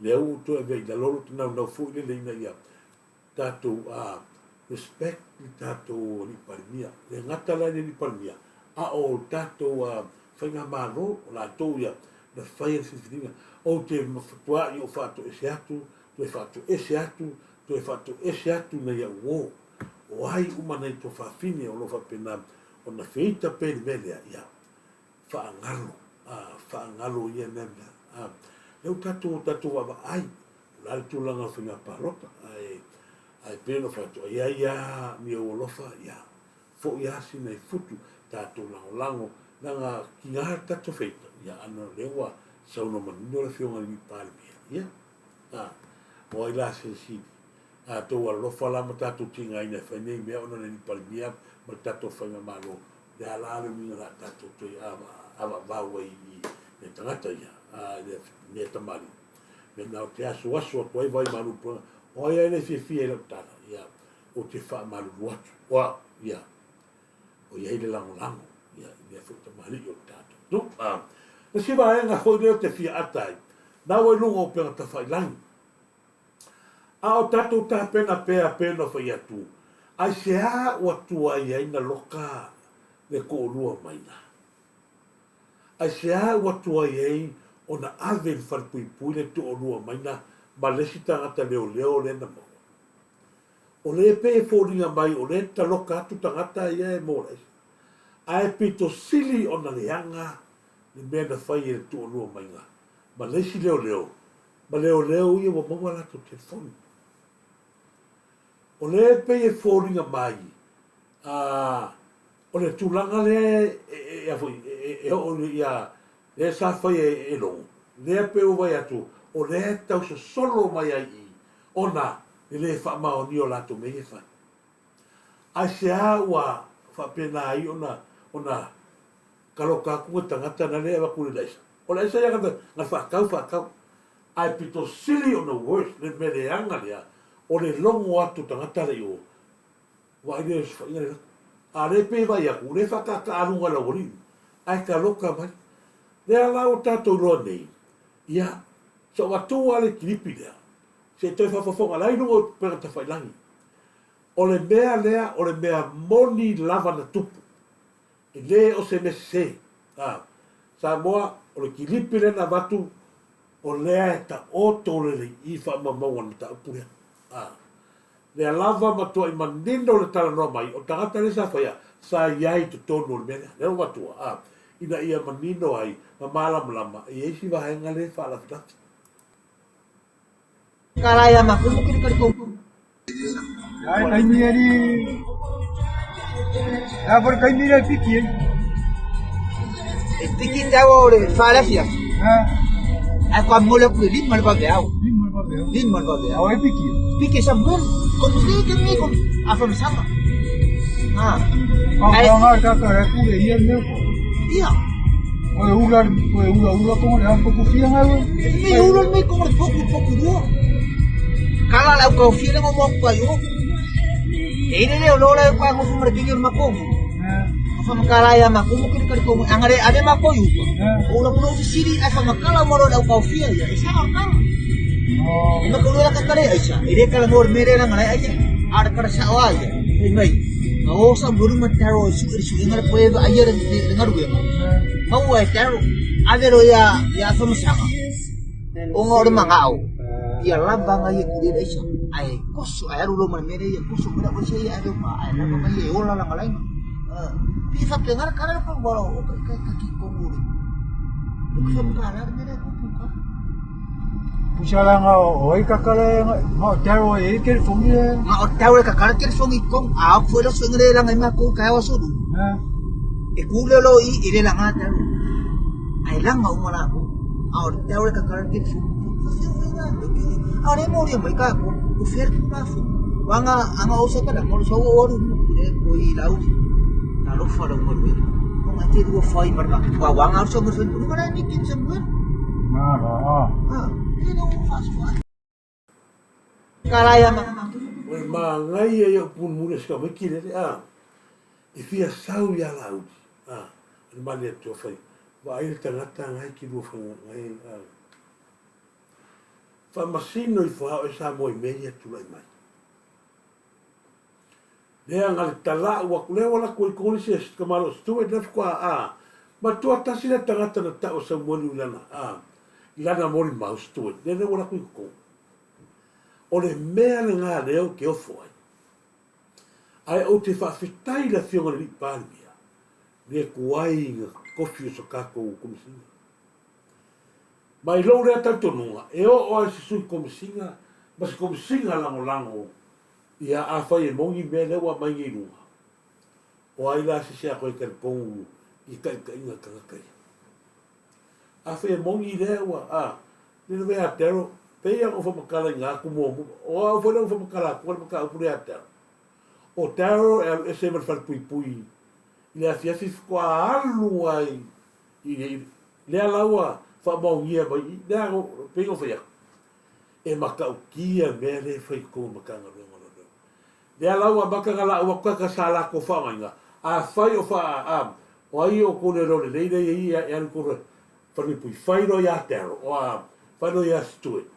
Speaker 1: lea ua ou toe avea i lalo lou naunau foi lele ina ia tatou a respect le tatou alii Palemia. Le gata la i le alii Palemia, a o tatou a faigamalo, o latou ia na faia le filifiliga. Ou te matuai ou faatoese atu, toe faatoese atu, toe faatoese atu nei au uo. O ai uma nei tuafafine o lo o faapena ona feita pea i le mea lea, ia, faagalo, a, faagalo ia mea mea. A, lea ua tatou, tatou vaavaai, o le a le tulaga o le faiga palota, ae, ae pei ona fai atu, e i ai lava ni ou alofa, ia, foi lava sina i futu, tatou lagolago, leaga tiga le tatou feita, ia, ana o lea ua saunoa manino le Afioga i le Palemia, ia, a, o ai la se sili, a outou alofa la ma tatou tigaina e fai nei mea ona o le Palemia ma le tatou faigamalo, Le a la le uiga o le a tatou toe avavau ai i le tagata ia, i le mea tamalii. Mea na ou te asuasu atu ai vai malu pulega, o ai ai le fiafia i lau tala, ia, ou te faamalulu atu, o au, ia, o i ai le lagolago, ia, i mea foi tamalii o le tatou nuu. A, le isi vaega foi lea ou te fia ata ai, na ua i luga o upega tafailagi, A o tatou tapena pea pei ona fai atu, aisea ua tuai ai na loka le toalua maina? Aisea ua tuai ai ona ave i le falepuipui le toalua maina ma le isi tagata leoleo lea na maua? O lea e pei e foliga mai o lea e taloka atu tagata ia e maua le aisa, ae pito sili ona leaga le mea na fai e le toalua maina ma le isi leoleo ma leoleo ia ua maua latou telefoni. O lea e pei e foliga mai, a, o le tulaga lea e, e, e, foi, e, e oo ia, lea sa fai e, e Logo, lea pei ua vaai atu, o lea e tau sosolo mai ai i, ona le le faamaonia o latou mea ia e fai. Aisea ua faapena ai ona, ona Kaloka atu le tagata na lea e avatu i le aisa. O le aisa ia na faatau faatau. Ae pito sili ona worse le mea leaga lea o le logo atu o tagata lea i o, vaai lea i le osofaiga le lako. A o lea e pei e vaai atu, o lea e faataataa luga e le aualii. Ae taloka mai. Lea la ua tatou iloa nei, ia, sa ou atua le kilipi lea, se i toe faafofoga la i luga o upega tafailagi. O le mea lea o le mea moni lava na tupu. E le o se mea sese. A, Samoa, o le kilipi lea na avatu, o lea e taoto lelei i faamaumauga o le mataupu lea. A, lea lava matuai manino le talanoa mai, o le tagata lea sa faia, sa i ai i totonu o le mea lea. Lea ua avatua, a, ina ia manino ai ma malamalama, e i ai si vaega lea e faalafilafi.
Speaker 5: E piki te awa o le whaaleafiafi. Ae kua mole aku le lima le vaveao. Lima le vaveao. O e piki? Piki sa mole. Komu si ke mi komu afa masanga. Ha.
Speaker 6: Ai nga ka ka re ku le ia me ko.
Speaker 5: Ia.
Speaker 6: O e ula o e ula ula ko le ko ku fia nga.
Speaker 5: Me ula me ko le poku poku rua. Kala lau kau fia le mo ko yo. E ile le lo le kwa ngo fumare kingi ma kongu. Fa makala ya ma kongu kiri kiri kongu angare ave ma ko yu. O la kulo ofisiri ai fa makala mo lo kau fia ya. E sa kala. E ma kulo la kakare aisa. E le kala mo mere la ngare aisa. Ar kara sa wa ya. E mai. Ma o sa muru ma taro su su ngare poe ba aia le ngaru e ma. Mau ai taro. Ave ro ya ya fa masanga. O ngore mangao. Ia lava nga ia kuri aisa. Ai koso ai aru lo ma mere ia koso mera o se ia ave ma ai lava nga ia ola la ngalainga. Pi fa pe ngara kara pa wala o ka ka ka ki kongu re. O ka fa kara mere ko pu ka.
Speaker 6: Pusala nga o ai kakale nga o taro e ke fongi e.
Speaker 5: Nga o taro e kakara ke fongi kong a fo lo swengre la ngai ma ko ka wa sodu. E ku le lo i i le la nga taro. Ai la nga umala ko. A o taro e kakara ke fongi. A re mo ri mai ka ko o fer ku ka fu. Wanga anga o sa kala mo so o ru mo ku le ko i lau. Na lo fa lo mo ru. Mo nga te ru fa i mar ma. Wa wanga o so mo so ku ka ni kin sa mo.
Speaker 6: Na la.
Speaker 5: Ha. E no fa so. Kala ya ma.
Speaker 1: O le māngai ia o Pūnumuri se ka wiki lele, a, e fia sau ia Lāuli, a, le male atu a whai, vaai le tangata ngai ki rua whanga ngai, a, whamasino i whao e Samoa i mea ia tulai mai. Lea nga le tala'u aku lea ua lako i koli se ka malo Stuart lea faatoa a matua tasi lea tagata na ta'u e Samuelu i lana a i lana molimau Stuart lea lea ua lako i koko. O le mea lena lea ou te ofo ai. Ae ou te faafetai i le Afioga i le Alii Palemia le tuai i nga kofi o so tatou Komesina. Ma i lou lea talitonuga, e oo ai se Sui Komesina ma se Komesina Lagolago Ia, afai e moni mea lea ua aumai nei i luga, o ai la se sea koe talitonu i taitaiga tagata ia? Afai e moni lea ua, a, le love ia Daryl, pei ona ou whamakala i ngā aku muamua, o au foi lea ua whamakala atua le mataupu lea ia Daryl. O Daryl e alu ese ma le falepuipui i le afiafi faatoa alu ai i le, lea la ua faamaonia mai i, lea pei ona ou fai atu. E matautia mea lea e fai i totonu o Matagaluega o Leoleo. Lea la ua amata ona laau atu tagata sa latou faaaogaina, afai o faa, a, o ai o outou leoleo lelei lea e i ai e alu i totonu o Falepuipui, fai loa ia Darryl, o a, fai loa ia Stuart.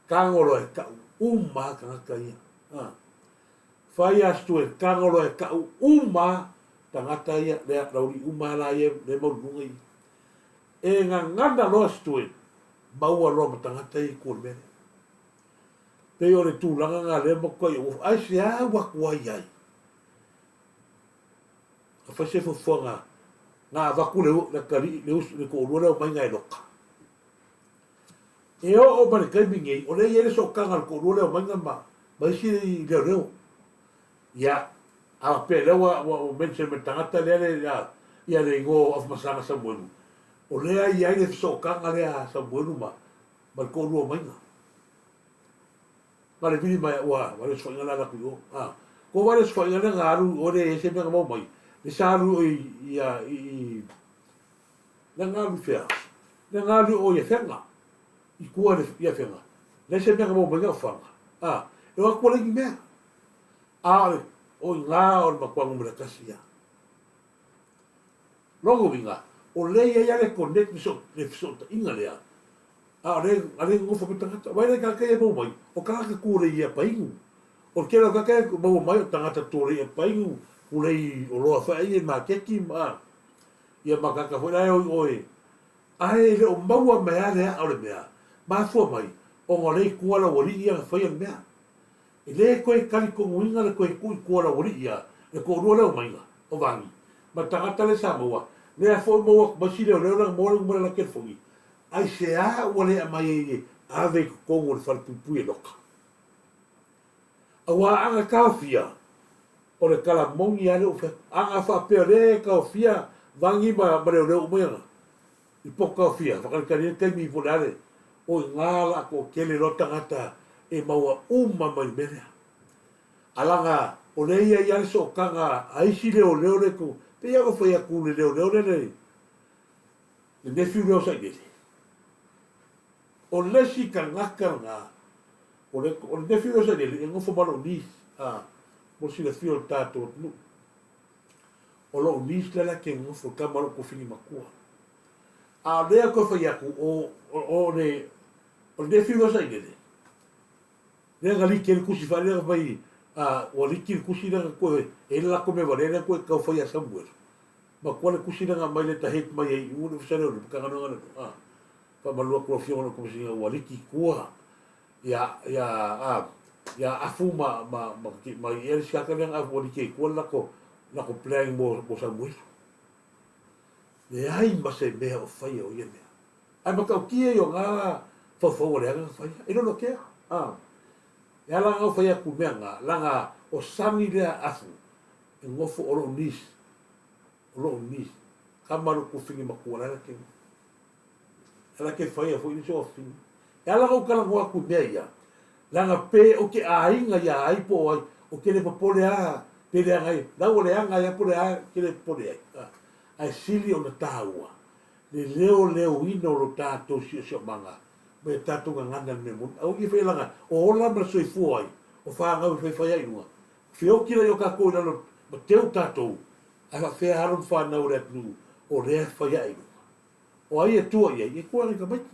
Speaker 1: Tago loa e tau uma lava tagata ia. A. Fai ia Stuart, tago loa e tau uma lava tagata ia, lea, lauli uma lava la ia, lea e maualuluga ia. E gagana loa Stuart, maua loa ma tagata ia i tua o le mea lea. Pei o le tulaga lena lea matuai ou ofo, aisea ua tuai ai? A fai se fuafuaga na avatu le, le atalii, le uso, le toalua lea omai na e loka. E oo mai le taimi nei, o lea e i ai le sootaga a le toalua lea omai na ma, ma isi leoleo. Ia, a faapea lea ua, ua, ua mention mai le tagata lea le, ia, ia le igoa o Afamasaga Samuelu, O lea e i ai le fesootaga lea a Samuelu ma, ma le toalua o Maiga. Ma le vili mai, ua, ua le osofaiga le ala atu i o. A, ko wai le osofaiga lea na alu i o le se mea na mau mai, le sa alu i o i, i, i, i, lea na alu i fea? Lea na alu i o i Afega, i tua i i Afega. Leai se mea na mau mai na o Faga. A, e o atu ua leai ni mea. A o le, o i ina o le matua numera tasi ia. Lona uiga, o lea e i ai lava le connect le fesootaiga lea, a o lea a lea e nonofo mai tagata. Aua e le tagata ia e maua mai, o tagata tulei ia painu. O le tele o tagata ia e maua mai o tagata tulei ia painu, tulei oloa foi ai i le maketi ma, ia ma tagata foi la e o i o e, ae e le o maua mai lava le aa o le mea, mafua mai, ona o lea e i tua le aualii ia na faia le mea. E le toe talitonuina le toe tuu i tua o le aualii ia, le toalua lea o Maiga, o Vani, ma le tagata lea sa maua, lea foi maua atu mai si leoleo lea na maua le numera o lana telefoni, aisea ua le aumai ai e ave i totonu o le falepuipui e loka? Aua ana taofia, o le tala moni lava lea ua fai atu. Ana faapea o lea e taofia Vani ma leoleo uma ia na, i poto taofia, faatalitali ai le taimi po o le a le, o i ina la a toatele loa tagata e maua uma mai le mea lea. A laga o lea e i ai lava le sootaga a isi leoleo lea i totonu, pei lava ona fai atu i le leoleo lea le nephew lea o Sailele. O le isi tagata lena, o le, o le nephew lea o Sailele e nofo ma lou niece, a, mo le silafia o le tatou atunuu. O lou niece lea la ke nofo, le tama a lou tuafafine matua. A o lea toe fai atu, o, o, o le, o le nephew lea o Sailele, lea na liki ai le tusi fale lea na fai, a, ua liki le tusi lea na toe, e i ai le latou mea valea lea na toe tau fai ia Samuel. Matua le tusi lea na aumai leta head mai ai i uga le Ofisa o Leoleo, Matagaluega o Leoleo, a. Faamalu atu lau Afioga i lou Komesina ua liki i tua ia, ia, a, ia Afu ma, ma, ma, ma ia le isi tagata lea na ua liki ai i tua le latou, latou plan mo, mo Samuelu. Leai ma se mea o faia o ia mea. Ae matautia ia o na faufauga leaga na faia. E lolotea. A. E ala ona ou fai atu i mea na, leaga o Sani lea Afu, e nofo o lou niece, o lou niece, tama lou tuafafine matua la e lake nei. E lake faia foi le isi tuafafine. E ala ona ou talanoa atu i mea ia, leaga pe ou te aiga ia ai po o ai, ou te le popole lava pe leaga ai, la ua leaga ai lava po o le a, ou te le popole ai. Ae sili ona taua le leoleoina o lo tatou siosiomaga ma ia tatou gagana i le mea moni. Aua ne i faialaga o ola ma le soifua ai, o fanau e faifai ai i luga. Feoti laia o tatou i lalo ma teu tatou, ae faapefea alo ma fanau o le atunuu o lea e fai ae i luga. O ai e tua i ai? E tua i tamaiti.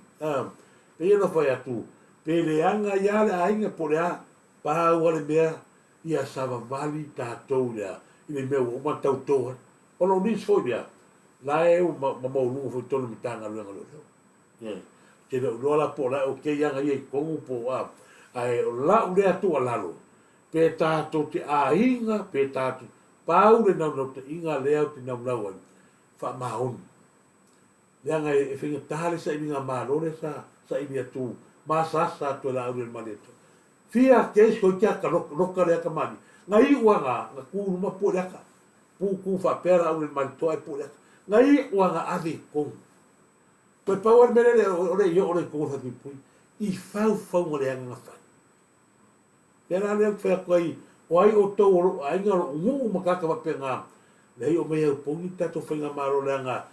Speaker 1: Pei ona fai atu, pe leaga ai lava le aiga po o le a, pau lava le mea ia savavali tatou i le a, i le mea ua uma ona tauto ai. O lou niece foi lea, la e ua maualuga foi i totonu o le Matagaluega o Leoleo. Ou te le o iloa la po o la e okay aga ia i totonu po o a, ae o lau lea tuualalo, pe tatou te aiga, pe tatou, pau le naunautaiga lea ou te naunau ai, faamaoni. Leaga e faigata le sailiga malo lea sa saili atu ma asaasa atu e Laauli o le Malietoa. Fia case toeitiiti aka loka le aka mali. Na iu a na, na tu i luma pue le aka. Pu tu faapea Laauli o le Malietoa ae pue le aka. Na iu a na ave i totonu. Toe pau lava le mea lea o le i oo lea i totonu o le falepuipui i faufauga leaga na fai. Pea la lea ou te fai atu ai, o ai outou o lou aiga, o lou nuu ma tagata faapena, leai o mea e aupogi le tatou faigamalo leaga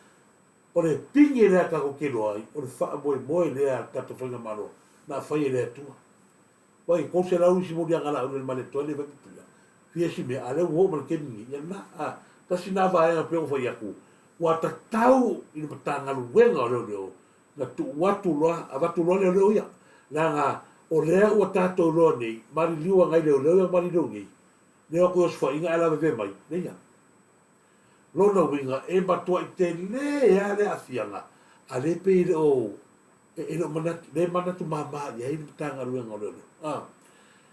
Speaker 1: o le pine lea tatou te iloa ai, o le faamoemoe lea a le tatou faigamalo na fai e le Atua. Aua e 300 isi moliaga laau le Malietoa e le fai pupuia, fia isi mea, a o lea ua oo mai le taimi lenei, ia lena, a, tasi lena vaega pei ona fai atu, ua tatau i le Matagaluega o Leoleo na tuu atu loa, avatu loa leoleo ia, leaga o lea ua tatou iloa nei, maliliu agai leoleo ia maliliu nei, leo atu i osofaiga ae lavevea mai, leia. Lona uiga, e matuai tele lava le aafiaga, a lea pei e le o, e le o manatu, le manatu mama i ai le Matagaluega o Leoleo. A.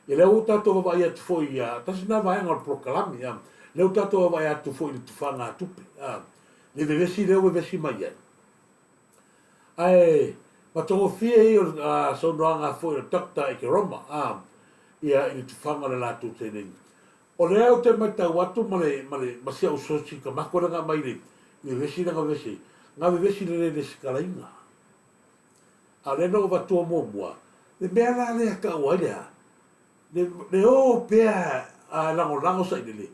Speaker 1: Ia lea ua tatou vaavaai atu foi ia, tasi lena vaega o le polokalame, a. Lea ua tatou vaavaai atu foi i le tufaga tupe, a. Le vevesi lea ua vevesi mai ai. Ae matagofie ia o le saunoaga foi a le Doctor Ekeroma ia i le tufaga o le latou seleni. O lea ou te matau atu ma le ma le ma si au sosi kamako lea na aumai i le vevesi lea na vevesi ai, na vevesi i le le lesitalaina. A o lea na ou avatua muamua, le mea la lea e taua ai le a? Le, le o pea a lagolago sailele,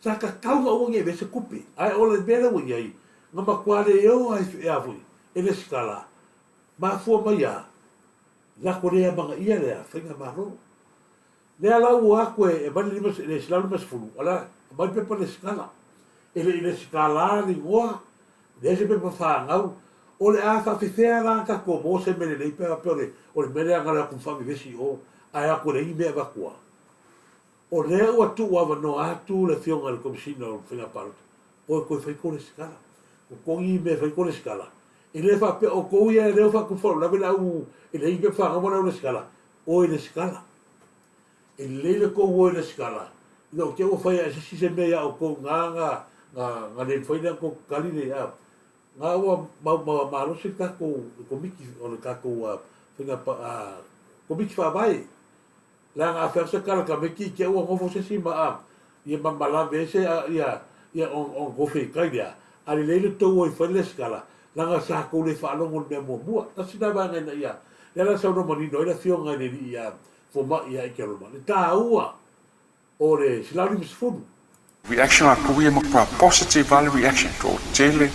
Speaker 1: sa tatau ona aua ne i avea se tupe. Ae o le mea lea ua i ai, na matua le o lava e, a foi, e lesitala, mafua mai a, lako le amanaia lea faigamalo. Lea la ua o atu e aumai le 150, o le a aumai le pepa lesitala. E le i lesitala le igoa, Leai se pepa fanau, o le a faafefea la tatou maua se mea lelei pe a faapea o le o le mea lea na o le atu faavevesi i o ae o atu e leai ni mea e avatua? O lea ua tuu avanoa atu le afioga i le Komesina o Faiga Palota, o e toe fai tou resitala. Totogi mea e fai tou resitala. E le faapea o outou ia lea ua faatupu faalavelave le au e leai ni pepa fanau ma le au resitala, o e resitala. E lelei le tou o e resitala, ina o te i ua fai lava e se isi se mea ia outou i na na na le mafai ona outou tali le a. Na ua maumau malosi le tatou Komiti o le tatou faiga Komiti Faavae. Leaga a fai atu se tala tamaiti i te ua nofo se isi ma a ia ma ma lave ai se a ia ia on on gofe i tai lea, a lelei le tou o e fai le lesitala, leaga sa tou le faalogo i le mea muamua. Tasi lena vaega ina ia, lea la saunoa manino ai le afioga i le alii ia Fomai ia Aitoloma, le taua o le 150.
Speaker 7: Reaction latou ia matua positive lava le reaction toatele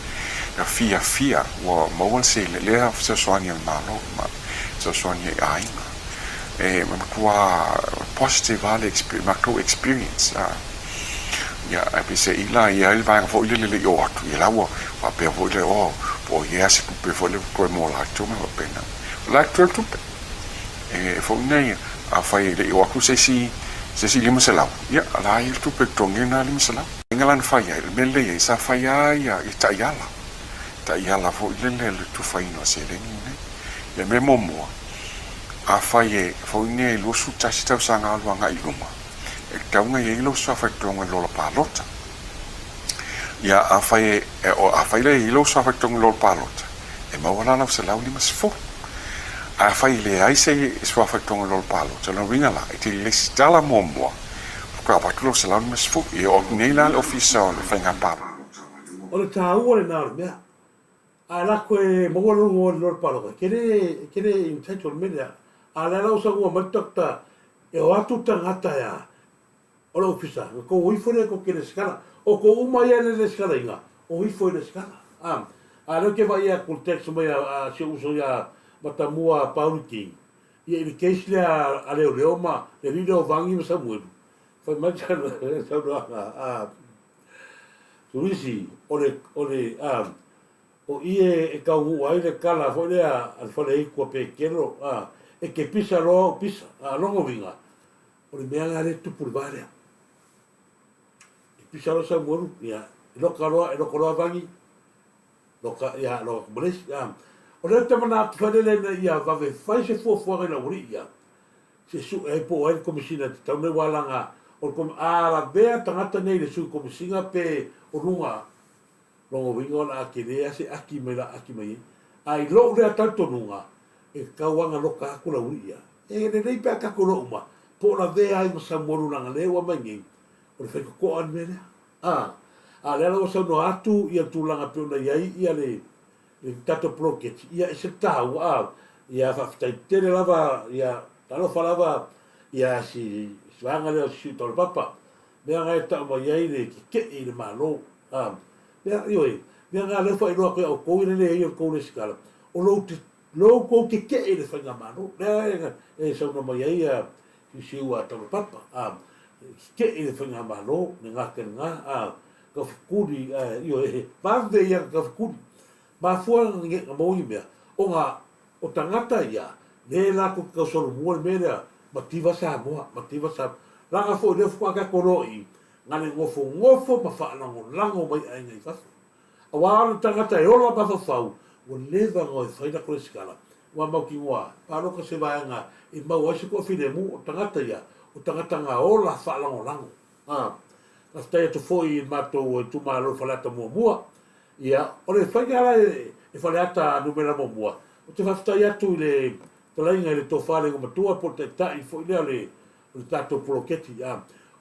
Speaker 7: na fiafia ua maua le seleni lea fesoasoani a le Malo ma fesoasoani ai aiga e matua positive lava le matou experience ia ae peiseai la e i ai le vaega foi lele e le i oo atu ia la ua faapea foi lea oh po o i ai lava se tupe foi lea ua toe mo latou ma faapena o la e totoe le tupe. E foi nei, afai e le i oo atu se isi, se isi 500, ia, o la e i ai le tupe e totogi ai lena 500. Faiga la na fai ai, o le mea lelei ai, sa fai lava ia, ia taiala, taiala foi lele le tufaina o seleni nei. Ia le mea muamua, afai e foi nei e 21 tausaga alu agai i luma, e tatau ona i ai lou suafa totogi i le lola palota. Ia, afai e, afai la e i ai lou suafa totogi i le lola palota, e maua la lau 150. Afai e leai se suafa i totonu o le lola palota, o lona uiga la, e te lesitala muamua faatoa avatu lau 150. E oo atu nei la le Ofisa o le Faiga Palota.
Speaker 1: O le taua lena o le mea. A e lako e maua lou igoa i le lola palota, e te le, e te le entitled i le mea lea. A o lea la ua saunoa mai le doctor, e o atu tagata e a? O le ofisa, na tou o ifo lea tou te resitala. O tou uma ia e le resitalaina, o ifo e resitala. A, a lea ou te vaai atu i le text mai a, a si ou uso ia Matamua Pauli King, ia i le case lea a leoleo ma le alii lea o Vangi ma Samuelu, fai mai le saunoaga a Turisi, o le, o le, a, o i e, e taunuu ai le tala foi lea a le faleaitu a Petelo, a, e te pisa loa ou pisa. A, lona uiga, O le mea la lea e tupu i le va lea. E pisa loa Samuelu, ia, e loka loa, e loka loa Vangi, loka, ia, loka atu ma le isi. Ia. O lea ou te manatu fai lele ina ia vave fai se fuafuaga i le aualii ia, se sue ai po o ai le Komesina e tatau nei aua leaga o le Kom, a lavea tagata nei i le Sui Komesina pe o luga, Lona uiga o le a tele lava se aki mai la aki mai ai. A i lou lea talitonuga, e tatau lava ona loka atu lau ia. E lelei pe a tatou iloa uma, po o lavea ai ma Samuelu leaga lea ua aumai nei, o le faitotoa le mea lea. A, a o lea la ua saunoa atu ia le tulaga e pei ona i ai ia le, le tatou poloketi, ia e ese le taua, a, ia faafetai tele lava, ia talofa lava ia si, si vaega lea o si Siutaulapapa, mea na e tau mai ai le tetee i le Malo. A, mea, ioe, mea na lea ua faailoa atu ia outou i le leai o le tou resitala, o lou, lou tou tetee i le Faigamalo. Lea e saunoa mai ai ia Siusiu a Taulapapa, a, tetee i le Faigamalo, le gata i lena, a, taufetuli, a, ioe, vave ia na taufetuli. Mafua na maua ni mea, ona o tagata ia, lea latou te tau solomua le mea lea, mativa Samoa, mativa Samoa. Leaga foi lea faatoa tatou loa i i, na le nofonofo ma faalagolago mai aiga i fafo. Aua o le tagata e ola mafaufau, ua leva ona o e fai lako resitala, ua mautinoa, palota se vaega e maua ai se toafilemu, o tagata ia, o tagata na ola faalagolago. A, faafetai atu foi i le matou itumalo i Faleata muamua. Ia, o le faiga la e Faleata numera muamua, ou te faafetai atu i le talaiga i le tofa le Igoamatua po o le taitai foi lea o le o le tatou poloketi. A,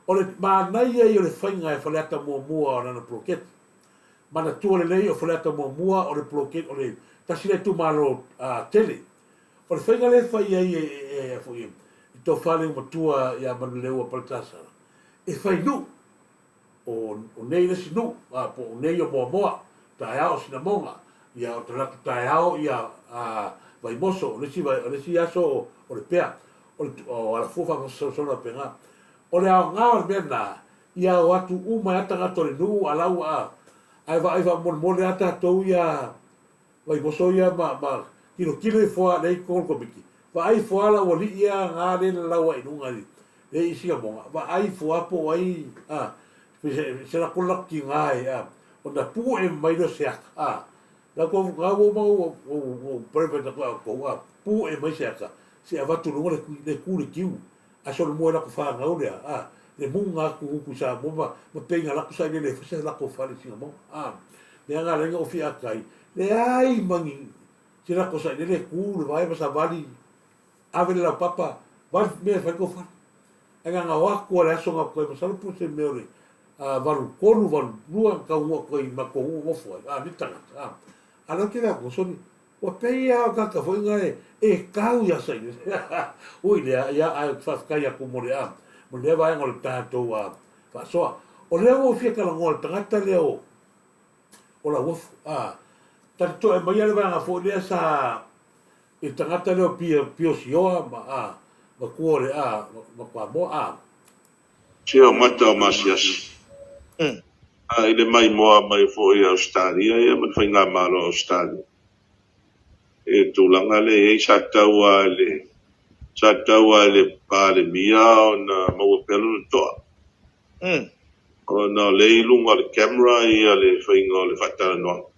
Speaker 1: o le manaia ia o le faiga e Faleata muamua o lana poloketi. Manatua lelei o Faleata muamua o le poloketi, o le tasi lea itumalo a, tele. O le faiga lea e fai ai e, e, e, foi, e, i tofa le Igoamatua ia Manuleleua Paletasala, e fai nuu. O, o nei le isi nuu, a, po o nei o Moamoa, taeao o Sinamoga, ia o talaatu taeao ia a, Vaimoso, o le isi, o le isi aso o, o Lepea, o le, o Alafua faasolosolo faapena. O le aoga o le mea lena, ia o atu uma ai lava tagata o le nuu a la ua, a. Ae vaai faamolemole lava tatou ia Vaimoso ia ma ma tilotilo ifo lava lea i totonu o le Komiti, vaai ifo lava lau alii ia na lea e lalau ae i luga i lea i Sinamoga, vaai ifo lava po o ai a, se lako le latou tiga e a, ona pue mai lea o se ata a. La tou na ua uma ona ou private atu ia outou a, pue mai se ata se i avatu i luga le le tu le tiu, ae solomua i latou fanau lea a, le muga atu i utu i Samoa ma ma pei na latou sailele ai foi se latou fale i Sinamoga a. Mea na ala ai ona ou fia ata ai, Leai ma ni se lako sailele e tu le vae ma savali ave le laupapa vali mea e fai tou fale. Ae na ona o atu lava i le aso na o atu ai masalo po o se mea o le 83, 82 na taunuu atu ai i matou nuu nofo ai a nei tagata a. A lea ou te vaai atu sole ua pei lava o tagata foi na e tau ia sailele. Ui lea ia ae ou te faafetai atu mo le a mo lea vaega o le tatou faasoa. O lea ua ou fia talanoa i le tagata lea o o Lauofo. A, ta te toe aumaia le vaega foi lea sa i le tagata lea o Pio, Pio Sioa ma, a, matua o le, a, Matuamoa, a.
Speaker 8: Sia o mata o Masiasi. A i le maimoa mai foi i Ausetalia ia ma le Faigamalo a Ausetalia i le tulaga lea e i ai sa tatau lava i le sa tatau lava i le Palemia ona maua pea lona toa. Ona o lea i luga o le camera ia le faiga o le faatalanoaga.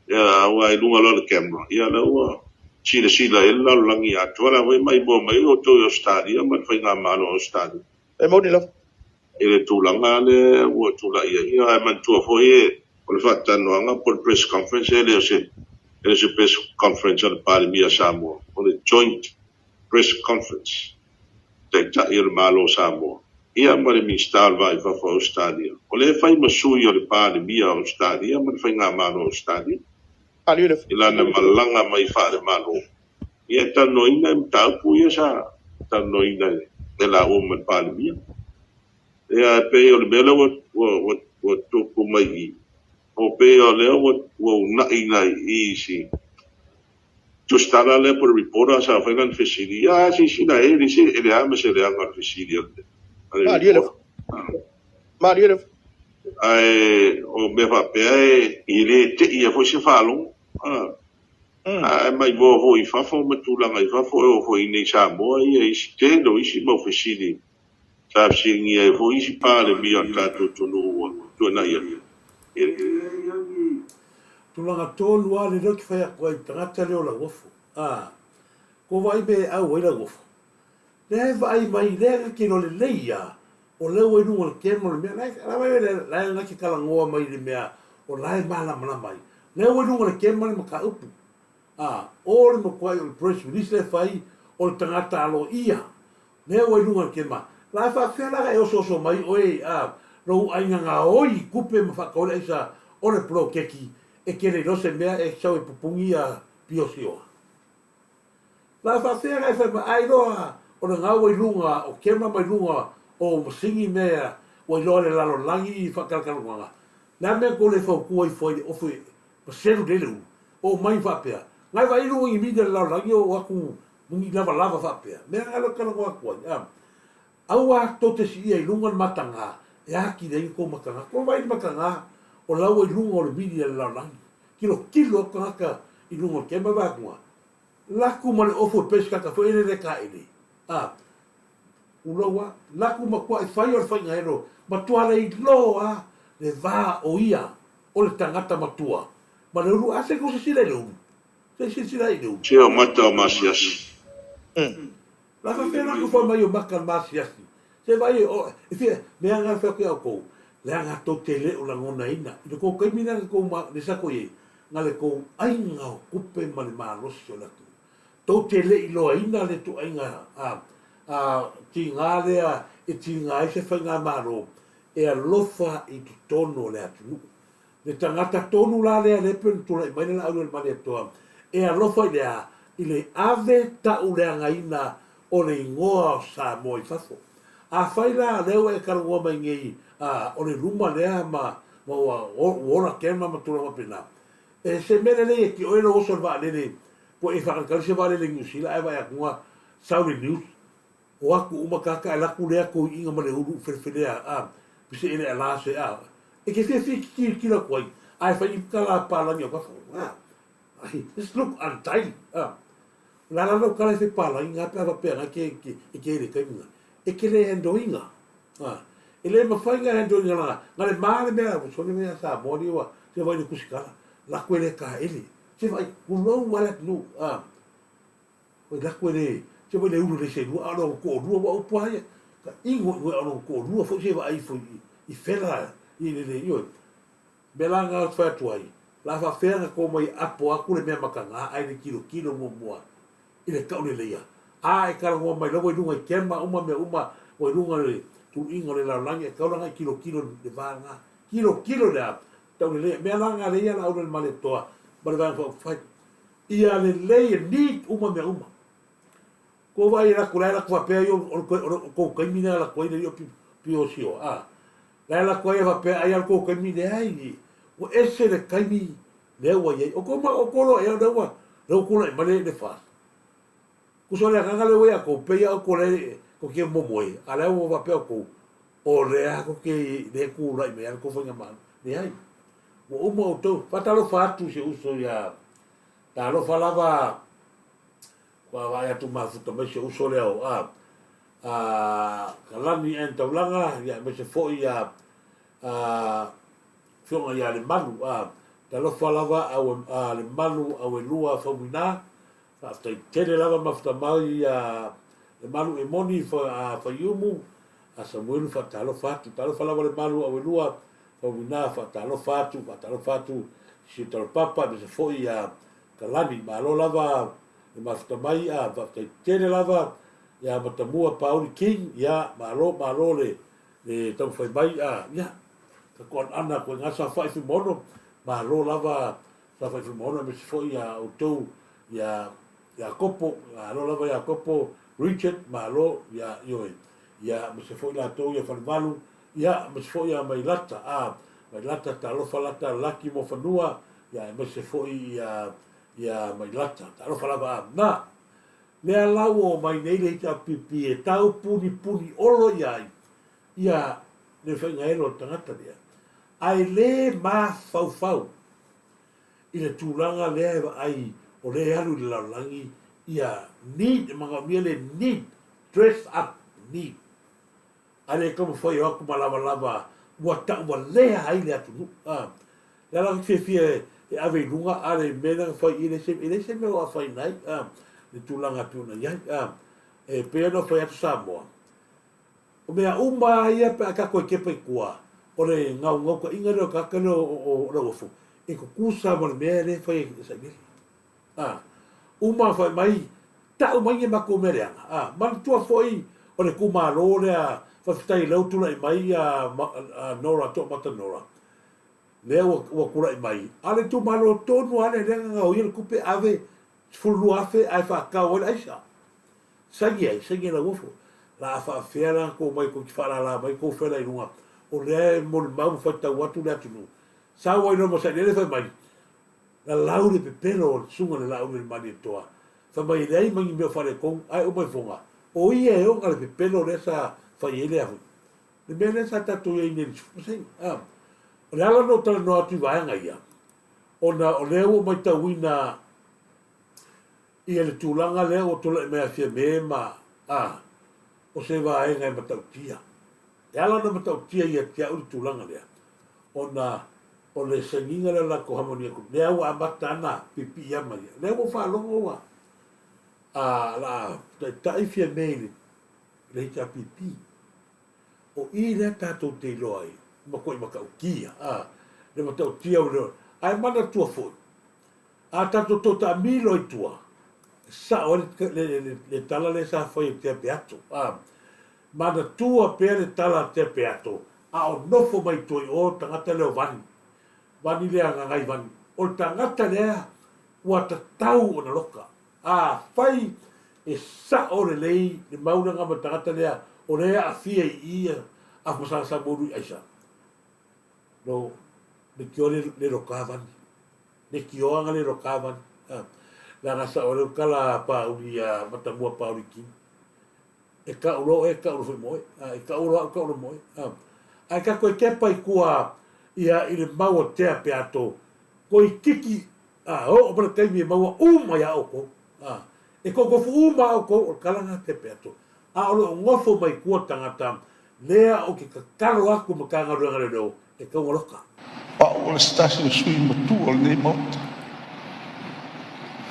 Speaker 8: Ia aua i luga loa o le camera, ia lea ua silasila i ai le lalolagi atoa. La foi e maimoa mai ai outou i Ausetalia ma le faigamalo a Ausetalia.
Speaker 9: E moni lava.
Speaker 8: I le tulaga lea ua tulai ai. Ia ae manatua foi o le faatalanoaga po o le press conference e le o se e le o se press conference a le Palemia a Samoa, o le joint press conference. Taitai o le Malo o Samoa, ia ma le Minisita o le Va i Fafo o Ausetalia, o lea e fai ma sui o le Palemia o Ausetalia ma le Faigamalo o Ausetalia i lana malaga mai faale-Malo, ia e talanoaina mataupu ia sa talanoaina e laua ma le Palemia. Ia e pei o le mea lea ua, ua, ua, ua tupu mai i i, o pei o lea ua, ua uunai nai isi Tusitala lea po o le reporter sa fai lana fesili, ia a silasila e leai se e leai ma se leaga o le fesili a le a le
Speaker 9: Malie lava.
Speaker 8: reporter.
Speaker 9: Malie lava.
Speaker 8: Ae o mea faapea e e le teia foi se faalogo. A ae maimoa foi i fafo ma tulaga i fafo e oo foi i inei i Samoa ia isi tele o isi mau fesili sa fesiligia ai foi isi Palemia o le tatou atunuu ua tuanai atu. E
Speaker 1: leai lava ni tulaga tonu lava lelei ou te fai atu ai i le tagata lea o Lauofo. A, ko vaai mea e au ai Lauofo. Lea e vaai mai, lea na te iloa lelei lava, o lea ua i luga o le camera o le mea, la e, la e na te talanoa mai i le mea o la e malamalama ai. Lea ua i luga o le camera le mataupu. A, o le matuai o le press release lea e fai, o le tagata aloaia Lea ua i luga o le kema. La faafefea la e osooso mai oe a lou aiga gaoi i tupe ma faatau ai le aisa o le poloketi e te le iloa se mea e sau e pupungi ia Piosioa? La faafefea la e fai mai a iloa o le gau ua i luga o kema ma i luga o masini mea ua iloa le lalolagi i faatalatalanoaga? Le a mea tou le fautua ifo ai i le ofu e ma selu lele ulu o mai faapea ngai vaai luga i media le lalolagi o atu Ni lavalava faapea, mea nga lea ou talanoa atu ai, a. Aua tou te siia i luga le mataga e atili ai ni tou mataga. Tou vaai i le mataga o la ua i luga o le mili a le lalolagi. Tilotilo atu tagata i luga o le kema vaai atu, laku ma le ofu e pei se tagata foi lele le taele. A. Ulou a, laku matuai fai o le faiga elo, matua leiloa a le va o ia o le tagata matua ma le ulu. A se tou sisila i le ulu. Se i silasila i le ulu.
Speaker 8: Se o mata o masiasi.
Speaker 1: La faapea la fai mai o mata o masiasi. Se vaai o e fia mea nga fai atu ia outou, leaga tou te le o lagonaina i le tou taimi lea na tou ma le sa tou iai, na le tou aiga o tupe ma le malosi o le atunuu. Tou te le iloaina le ituaiga a a tiga lea e tiga ai se faigamalo e alofa i totonu o le atunuu. Le tagata tonu la lea lea pei ona tulai mai le laau i le Malietoa e alofa i le a? I le ave tauleagaina o le igoa o Samoa i fafo. Afai la lea ua e talanoa mai nei a o le luma lea ma ma ua ola kema ma tulaga faapena, e se mea lelei e ti oe lou oso i le vaalele po e faatalitali se vaalele i Niu Sila ae vaai atu na sau le news O atu uma kaka e laku lea toiina ma le ulu u felefelea a pise ele ala se a. E ke fiafia ki kilokilo aku ai, ae fai ni kala palagi o fafo. Ah, this look untidy. Ah. La la lo kala fe palagi nga pe ava pe nga ke ke e ke le kai nga. E ke le endoinga. Ah. E le mafai nga endoinga la nga le ma le mea so le mea sa mo ni wa se vai le kusikala. La koe le ka ele. Se vai kulou ala nu. Ah. Oi lako e le, se vai le ulu le se lua, a o ko lua wa upu aia. Ka ingo i o ko lua fo se vai fo i fela i le le io. Me la nga fa atu ai. La fa fea nga ko mai apo aku le mea makanga ai le kilo kilo mo mua i le kau le leia. A e kala ngua mai lawa i lunga i kema uma mea uma o i lunga le tuluiga o le lalolagi e kau langa i kilo kilo le va nga. Kilo kilo le a tau le leia. Mea la nga leia la aula le maletoa ma le vaega faaupufai. Ia lelei e need uma mea uma. Ko vaai e lako la e lako faapea ai o le kou taimi lea lako ai le alii o Piosio a. La e lako ai e faapea ai a le kou taimi leai ua ese le taimi lea ua iai. O kou o kou loa ea lea ua lea ua tulai mai le le FAST. Kusa o le agaga lea ua ia kou pei a outou lea kou te momoe a lea ua faapea outou o lea kou te lea tulai mai a le kou faigamalo. Leai. Ua uma outou. Faatalofa atu i si uso ia Talofa lava ua vaai atu mafuta mai si uso lea o a a Kalani and Taulaga ia aemaise foi ia a Afioga ia Lemalu a talofa lava au a Lemalu Auelua Faumuina faafetai tele lava mafuta mai ia Lemalu e moni fa a Faiumu a Samuelu faatalofa atu talofa lava Lemalu Auelua Faumuina faatalofa atu, faatalofa atu i si talopapa aemaise foi ia Kalani. Malo lava le mafuta mai a faafetai tele lava ia Matamua Pauli King ia malo malo le le taumafai mai a ia ka koanaana koe nga saofai Fuimaono malo lava saofai Fuimaono aemaise foi ia outou ia Iakopo malo lava Iakopo Richard malo ia ioe ia aemaise foi latou ia Falevalu Ia, aemaise foi ia Mailata, a, Mailata, talofa lata, laki mo fanua, ia, aemaise foi ia, ia Mailata, talofa lava, a, na, lea la ua omai nei le HRPP e tau punipuni olo ia ai, ia, le faigaelo o le tagata lea, ae le mafaufau i le tulaga lea e vaai o lea e alu i le lalolagi, ia need, e manaomia le need, dress up need. A le taumafai o atu ma lavalava ua tauvalea ai le atunuu. A, le ala ka fiafia e ave i luga, a le mea lea na fai i le se, e leai se mea o afaina ai, a, le tulaga e pei ona i ai. A, e pei ona fai atu Samoa, o mea uma lava ia pe a tatou e kepa i tua, o le gaugaukaʻiga lea o le tagata lea o le uafu, e tutusa ma le mea lea e fai e Sailele. A, uma fai mai, tau mai ni matou mea leaga. A, manatua foi o le itumalo lea, faafetai lea ua tulai mai a, a Nora, Toomata Nora, lea ua, ua tulai mai. A o le itumalo tonu lava lea lea na gaoia le tupe ave 12,000 ae faatau ai le aisa. Saini ai, saini ai Lauofo. La a faafefea la na tou omai tou te faalala mai tou fela i luga, o lea e molimau ma faitau atu le atunuu. Sau ai loa ma Sailele fai mai, Lalau le pepelo o le susuga i le Laauli o le Malietoa, fai mai e leai ma ni mea o faaletonu, ae uma ifoga, o ia e ona le pepelo lea sa fai ai le ahui. Le mea lea sa tatou i ai nei i le 10%. A, o le ala na ou talanoa atu i vaega ia, ona o lea ua matauina ia le tulaga lea ua tulai mai a Fiame ma, a, o se vaega e matautia. E ala ona matautia ia te au le tulaga lea, ona o le sainiga lea o le latou Harmony Agreement, lea ua amata ana piipiiama ia. Lea ua ou faalogo ua a la a taitai Fiame i le le HRPP. O i lea tatou te iloa ai, matuai matautia, a, le matautia o le, ae manatua foi, a tatou toe taamilo ai tua, e sao ai le, le, le, le tala lea sa fai e Tea Peato, a, Manatua pea le tala a Tea Peato, a o nofo mai tua i o le tagata lea o Vani. Vani lea Gagai Vani. O le tagata lea ua tatau ona loka. Afai e sao lelei le maulaga ma le tagata lea o lea e aafia i i a Masalasa Moulu i Aisa, no leitioa le le loka Vani. Leitioa nga le loka Vani. Leaga sao ai le tala a Pauli ia Matamua Pauli King. E kau loa oe, e kau loa foi moe. A, e kau loa au, kau loa moe. A, ae tatou e kepa i tua. Ia, i le mau a Tea Peato, Koititi, a, oo mai le taimi e maua uma iā outou, a, e totofu uma a outou, o le tala lena a Tea Peato. A o lo o nofo mai tua tagata, lea ou te tatalo atu i Matagaluega Leoleo e tau aloka.
Speaker 9: O au o le se tasi o sui matua o lenei Maota,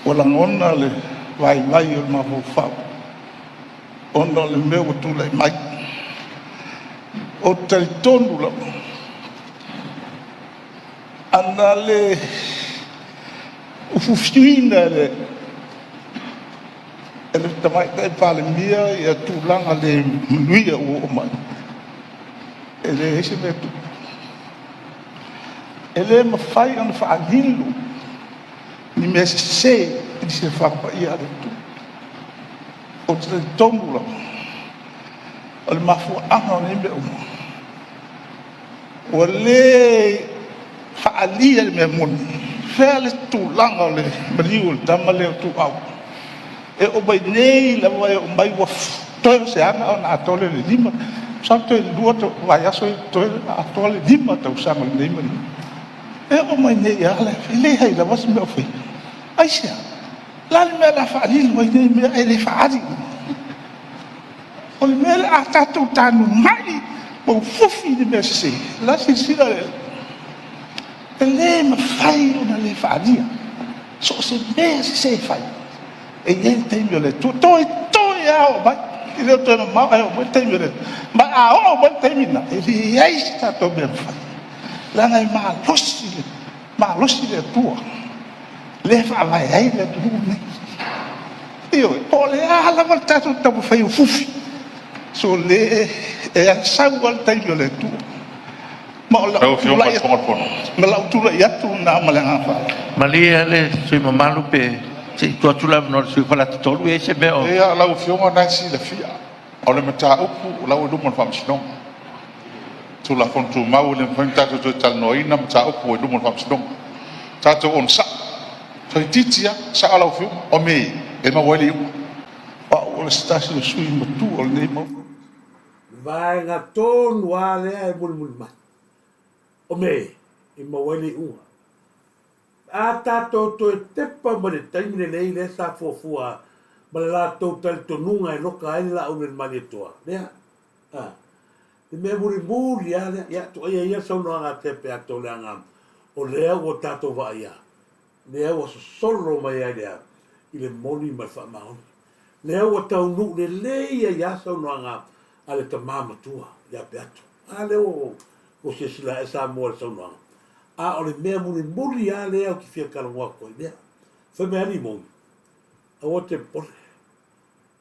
Speaker 9: ua lagona le vaivai o le mafaufau ona o le mea ua tulai mai. Ou te talitonu lava, ana le ufiufiina e le e le Tamaitai Palemia ia tulaga le manuia ua oo mai, e leai se mea e tupu. E le mafai ona faalilo ni mea sese i le silafaga paia a le Atua. Ou te talitonu lava, o le mafuaaga o nei mea uma, ua le faaalia le mea moni, fea le tulaga o le maliu o le tama lea o Tuuau. E oo mai nei lava e oo mai ua toe o se ana ona atoa lea o le 5, masalo toe 2 vaiaso toe atoa le 5 tausaga o lenei maliu. E oo mai nei lava e leai lava se mea o faia. Aisea? O le a le mea o le a faalilo ai nei mea ae le faaali? O le mea lea a tatou tanumai ma fufi i le mea sese, o la e silasila le Alii. E le mafai ona le faaalia so o se mea sese e fai, e i ai le taimi o le Atua. Toetoe lava oo mai, e le o toe mamao ae oo mai le taimi o le Atua. Ma a oo mai le taimi lena, e leai se tatou mea e mafai, leaga e malosi, malosi le Atua lea e faavae ai le atunuu lenei. Ioe, po o le a lava le tatou taumafai e fufi, sole, e sau lava le taimi o le Atua. Ma o lau tulai atu, ma lau tulai atu lena ma le agaga faaaloalo.
Speaker 10: Malie le sui usufono mamalu pe se i tuu atu le avanoa i le sui usufono o Faleata 3, e i ai se mea o...
Speaker 7: Ia, lau Afioga o lena e silafia, o le mataupu o la ua i luma o le Faamasinoga. Tulafono Tumau e le mafai ona tatou toe talanoaina mataupu ua i luma o le Faamasinoga. Tatou onosai, toeitiiti lava, sao lau Afioga, o mea e maua ai le iuga.
Speaker 9: O au o se tasi o sui matua o lenei Maota.
Speaker 1: Vaega tonu lava lea e mulimuli mai, o mea e maua ai le iuga. A tatou toe tepa mai le taimi lenei lea sa fuafua ma le latou talitonuga e loka ai le laau le Malietoa, lea, a, le mea mulimuli lava lea, ia, tuaia ia le saunoaga a Tea Peato leaga o lea ua tatou vaaia, lea ua sosolo mai ai le a, i le moni ma le faamaoni. Lea ua taunuu lelei ai lava saunoaga a le tama matua ia Peato. A lea ua ua silasila ae Samoa i le saunoaga. A o le mea mulimuli lava lea ou te fia talanoa atu ai lea. Fai mai lava Limoni, aua te popole,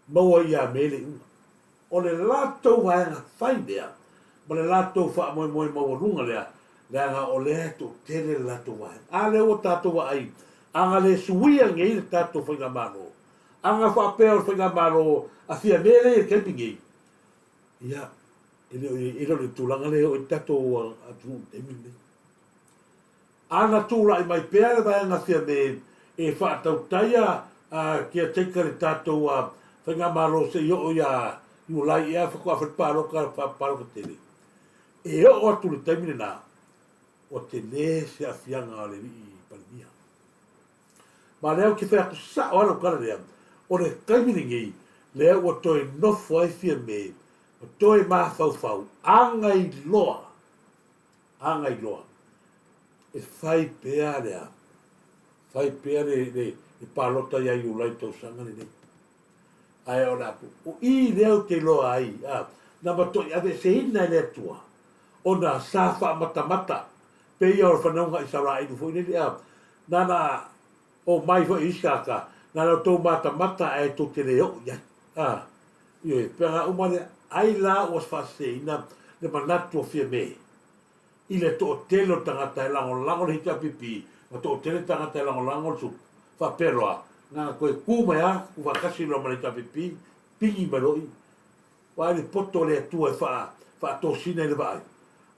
Speaker 1: maua ia me le iuga. O le latou vaega fai lea ma le latou faamoemoe maualuga lea, leaga o lea e toatele le latou vaega. A lea ua tatou vaai, a na le suia nei le tatou faigamalo, a na faapea o le faigamalo a Fiame lea i le taimi nei, ia, e le o e le o le tulaga lea e oo ai le tatou atunuu i le taimi lenei. A na tulai mai pea le vaega Fiame e faatautaia a caretaker le tatou faigamalo se i oo ia Iulai ea faatoa fai le palota palota tele, e oo atu i le taimi lena, ua tele se aafiaga o le alii Palemia. Ma lea ou te fai atu sao lava lau tala lea, o le taimi lenei lea ua toe nofo ai Fiame ma toe mafaufau agailoa, agailoa e fai pea le a, fai pea le, le, le palota ia Iulai tausaga lenei. Ae o le a, o i lea ou te iloa ai, a, na matuai aveeseina e le Atua, ona sa faamatamata, pei o le fanauga Isaraelu foi lele, a, na na omai foi e isi tagata, na na outou matamata ae tou te le oo i ai. A, ioe, pe ana uma lea, ai la ua faaseseina le manatu o Fiame i le toatele o tagata e lagolago le HRPP ma toatele tagata e lagolago le sup, faapea loa, na na toe tu mai lava, tu faatasi loa ma le HRPP, pigi mai loa i. Vaai le poto o le Atua e faatosina i le vaai.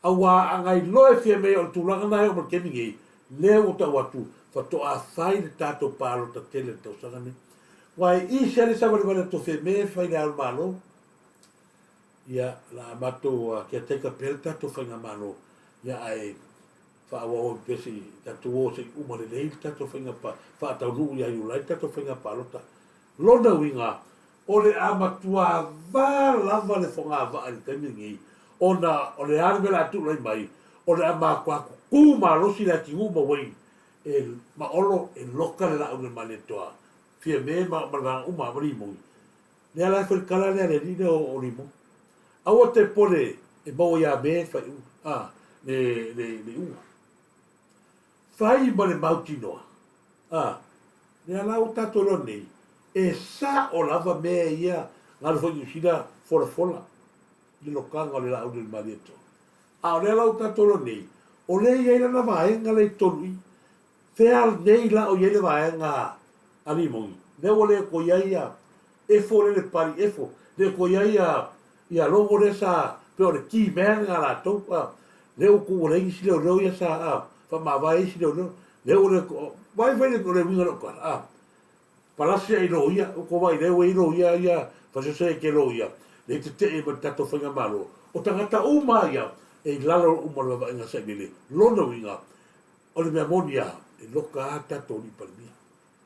Speaker 1: Aua a na iloa e Fiame o le tulaga lena e oo mai le taimi nei, lea ua tau atu, faatoa fai le tatou palota tele i le tausaga nei. Aua e isi lava le savalivali atu o Fiame e fai le Ao o le Malo, ia, o le a matou caretaker pea le tatou faigamalo, ia ae. Faaauau ai pea se i tatou o se i uma lelei le tatou faiga pa, faataunuu ia Iulai le tatou faiga palota. Lona uiga, o le a matuā va lava le fogavaa i le taimi lenei, ona o le a le mea o le a tulai mai, o le a matua kukū malosi le atinuu ma Wayne e, ma Olo e loka le laau le Malietoa, Fiame ma, ma le vaega uma, ma Limoni. Lea la e fai le tala lea a le alii lea o, o Limoni. Aua te pole e maua ia me le faaiuga, a, le, le, le iuga. Fai ma le mautinoa, a, lea la ua tatou iloa nei, e sao lava mea ia na alu foi i Niu Sila folafola i le lokaga o le laau le Malietoa. A o lea la ua tatou iloa nei, o lea e i ai lana vaega lea i totonu i i. Fea nei la o i ai le vaega a Limoni? Lea ua le toe i ai ia Efo lea le pali Efo, le toe i ai ia ia Logo lea sa pei o le key man lena a latou a, lea ua tuu ua leai nisi leoleo ia sa a faamavae ai isi leoleo, lea ua le toe, vaai fai le o le uiga o lau tala a. Palasi ai loia, ua tou vaai lea ua i ai loia ia Fasioseke loia, lea e tetee mai le tatou faigamalo. O tagata uma lava ia e i lalo uma o le vaavaaiga sailele. Lona uiga, o le mea moni lava, e loka lava tatou alii Palemia.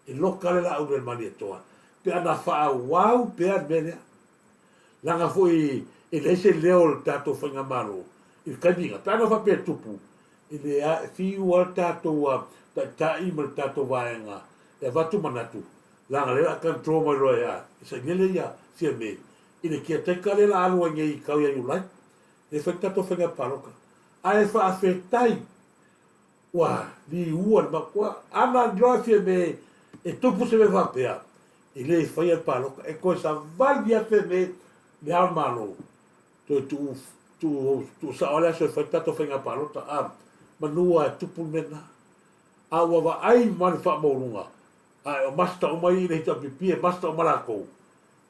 Speaker 1: E loka le laau lea i le Malietoa pe a na faaauau pea le mea lea. Leaga foi e leai se leo o le tatou faigamalo i le taimi lena. Pe a na faapea e tupu, e leai, e fiu lava le tatou taitai ma le tatou vaega e avatu manatu, leaga o lea o le a control mai loa e a, e sailele ia Fiame i le caretaker lea o le a alu ai nei i tau ia Iulai, e fai le tatou faiga palota. Ae faafetai Ua liua le matua. Ana loa Fiame e tupu se mea faapea, e le faia le palota, e toe savali lava Fiame le Ao o le Malo, toe tuu, tuu, tuu sao lava le aso e fai le tatou faiga palota, a, manu lava e tupu le mea lena. A ua vaai ma le faamaualuga, a o master uma ia i le HRPP, e master uma latou,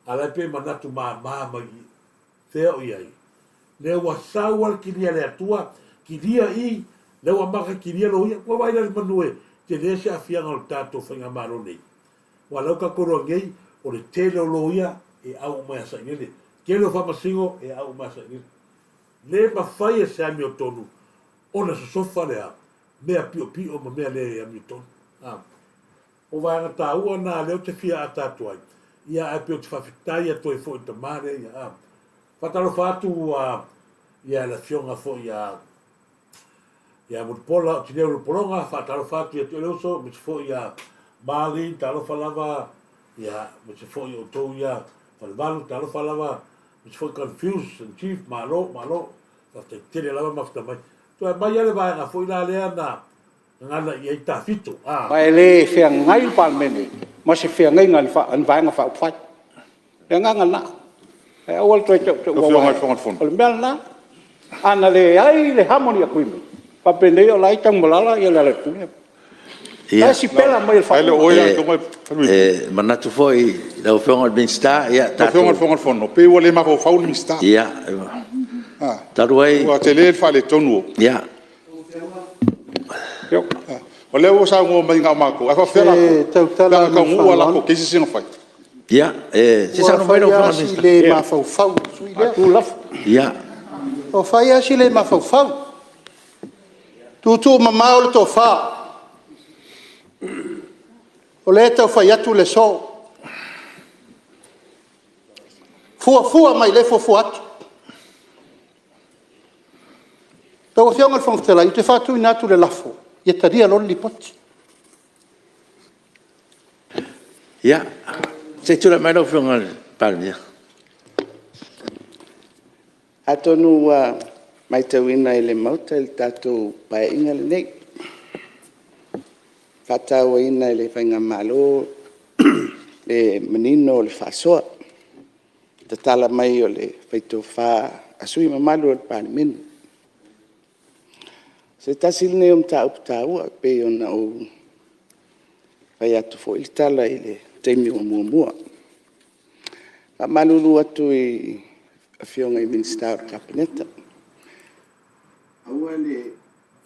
Speaker 1: a la e pei e manatu mama mai i i. Fea o i ai? Lea ua sau lava le kilia a le Atua, kilia i, lea ua amata kilia loia. Ua vaai la i le manu e tele se aafiaga o le tatou faigamalo nei. Aua o la ua tatou iloa nei, o le tele o loia e au uma ia Sailele, tele o faamasino e au uma ia Sailele. Le mafai e se amiotonu ona sosofa le mea piopio ma mea le amiotonu. O vaega taua na lea ou te fia ata atu ai, ia ae pei ou te faafetai atu ai foi i le tama lea ia a. Faatalofa atu a ia le afioga foi ia ia Mulipola o Tineu Lupologa, faatalofa atu ia te oe le uso, aemaise foi ia Marlene, talofa lava, ia aemaise foi outou ia Falevalu, talofa lava, aemaise foi Confuse and Chief, malo, malo, faafetai tele lava mafuta mai. Toe aumai lava le vaega foi la lea na Gagana i ai Tafito, a.
Speaker 11: Ma e le feagai le Palemene ma se feagaiga a ni Vaega Faaupufai. O le agaga lena. Ae aua le toe tautaua aua o le mea lena. A na leai le harmony agreement, faapenei o la e i Tanumalala Lealailepule. O la e sipela mai e le faaupuga.
Speaker 10: E manatu foi lau Afioga i le Minisita, ia tatou... Lau
Speaker 9: Afioga i le Fofoga Fetalai, pei ua le mafaufau le Minisita.
Speaker 10: Ia, talu ai...
Speaker 9: Ua tele le faaletonu o...
Speaker 10: Ia.
Speaker 9: O lea ua saunoa mai na o matou, ae faapefea latou?
Speaker 4: E tautala
Speaker 9: Pe a
Speaker 4: lava
Speaker 9: na taunuu a latou cases ia na fai?
Speaker 10: Ia, se i
Speaker 4: Ua
Speaker 10: saunoa mai
Speaker 4: fai
Speaker 10: lau
Speaker 4: lava
Speaker 10: Afioga i le
Speaker 4: si
Speaker 10: Minisita.
Speaker 4: le mafaufau o le sui usufono lea.
Speaker 10: Ia.
Speaker 4: Ua fai lava si le mafaufau. Tuutuumamao le tofa, o lea e tau fai atu le aso. Fuafua mai lea fuafua atu. Lau Afioga i le Fofoga Fetalai, ou te faatuina atu le lafo, Ia talia loa le Lipoti.
Speaker 10: Ia, se i tulai mai lau Afioga i le Palemia.
Speaker 12: Atonu ua matauina e le Maota i le tatou Paeaiga lenei, faatauaina e le Faigamalo le manino o le faasoa, tatala mai o le faitofa a sui usufono mamalu o le Palemene. O se tasi lenei o mataupu taua e pei ona ou fai atu foi le tala i le taimi ua muamua. E faamalulu atu i Afioga i Minisita o le Kapeneta, aua le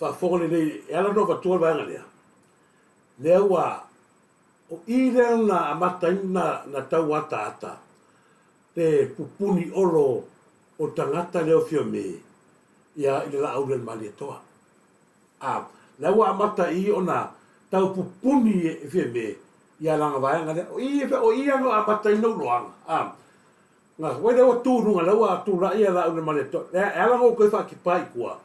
Speaker 1: Faafofoga lelei, e ala ona ou avatua le vaega lea, lea ua, o i lea na amata ai ona tau ataata le pupuni olo o le tagata lea o Fiame ia i le laau lea o le Malietoa. A, la ua amata i i ona tau pupuni e Fiame ia lana vaega lea. O i, o i ana amata ai lou loaga. A, na, wai lea ua tu i luga, lea ua tulai ia Laauliamalietoa. E ala ona ou toe faatipa i tua,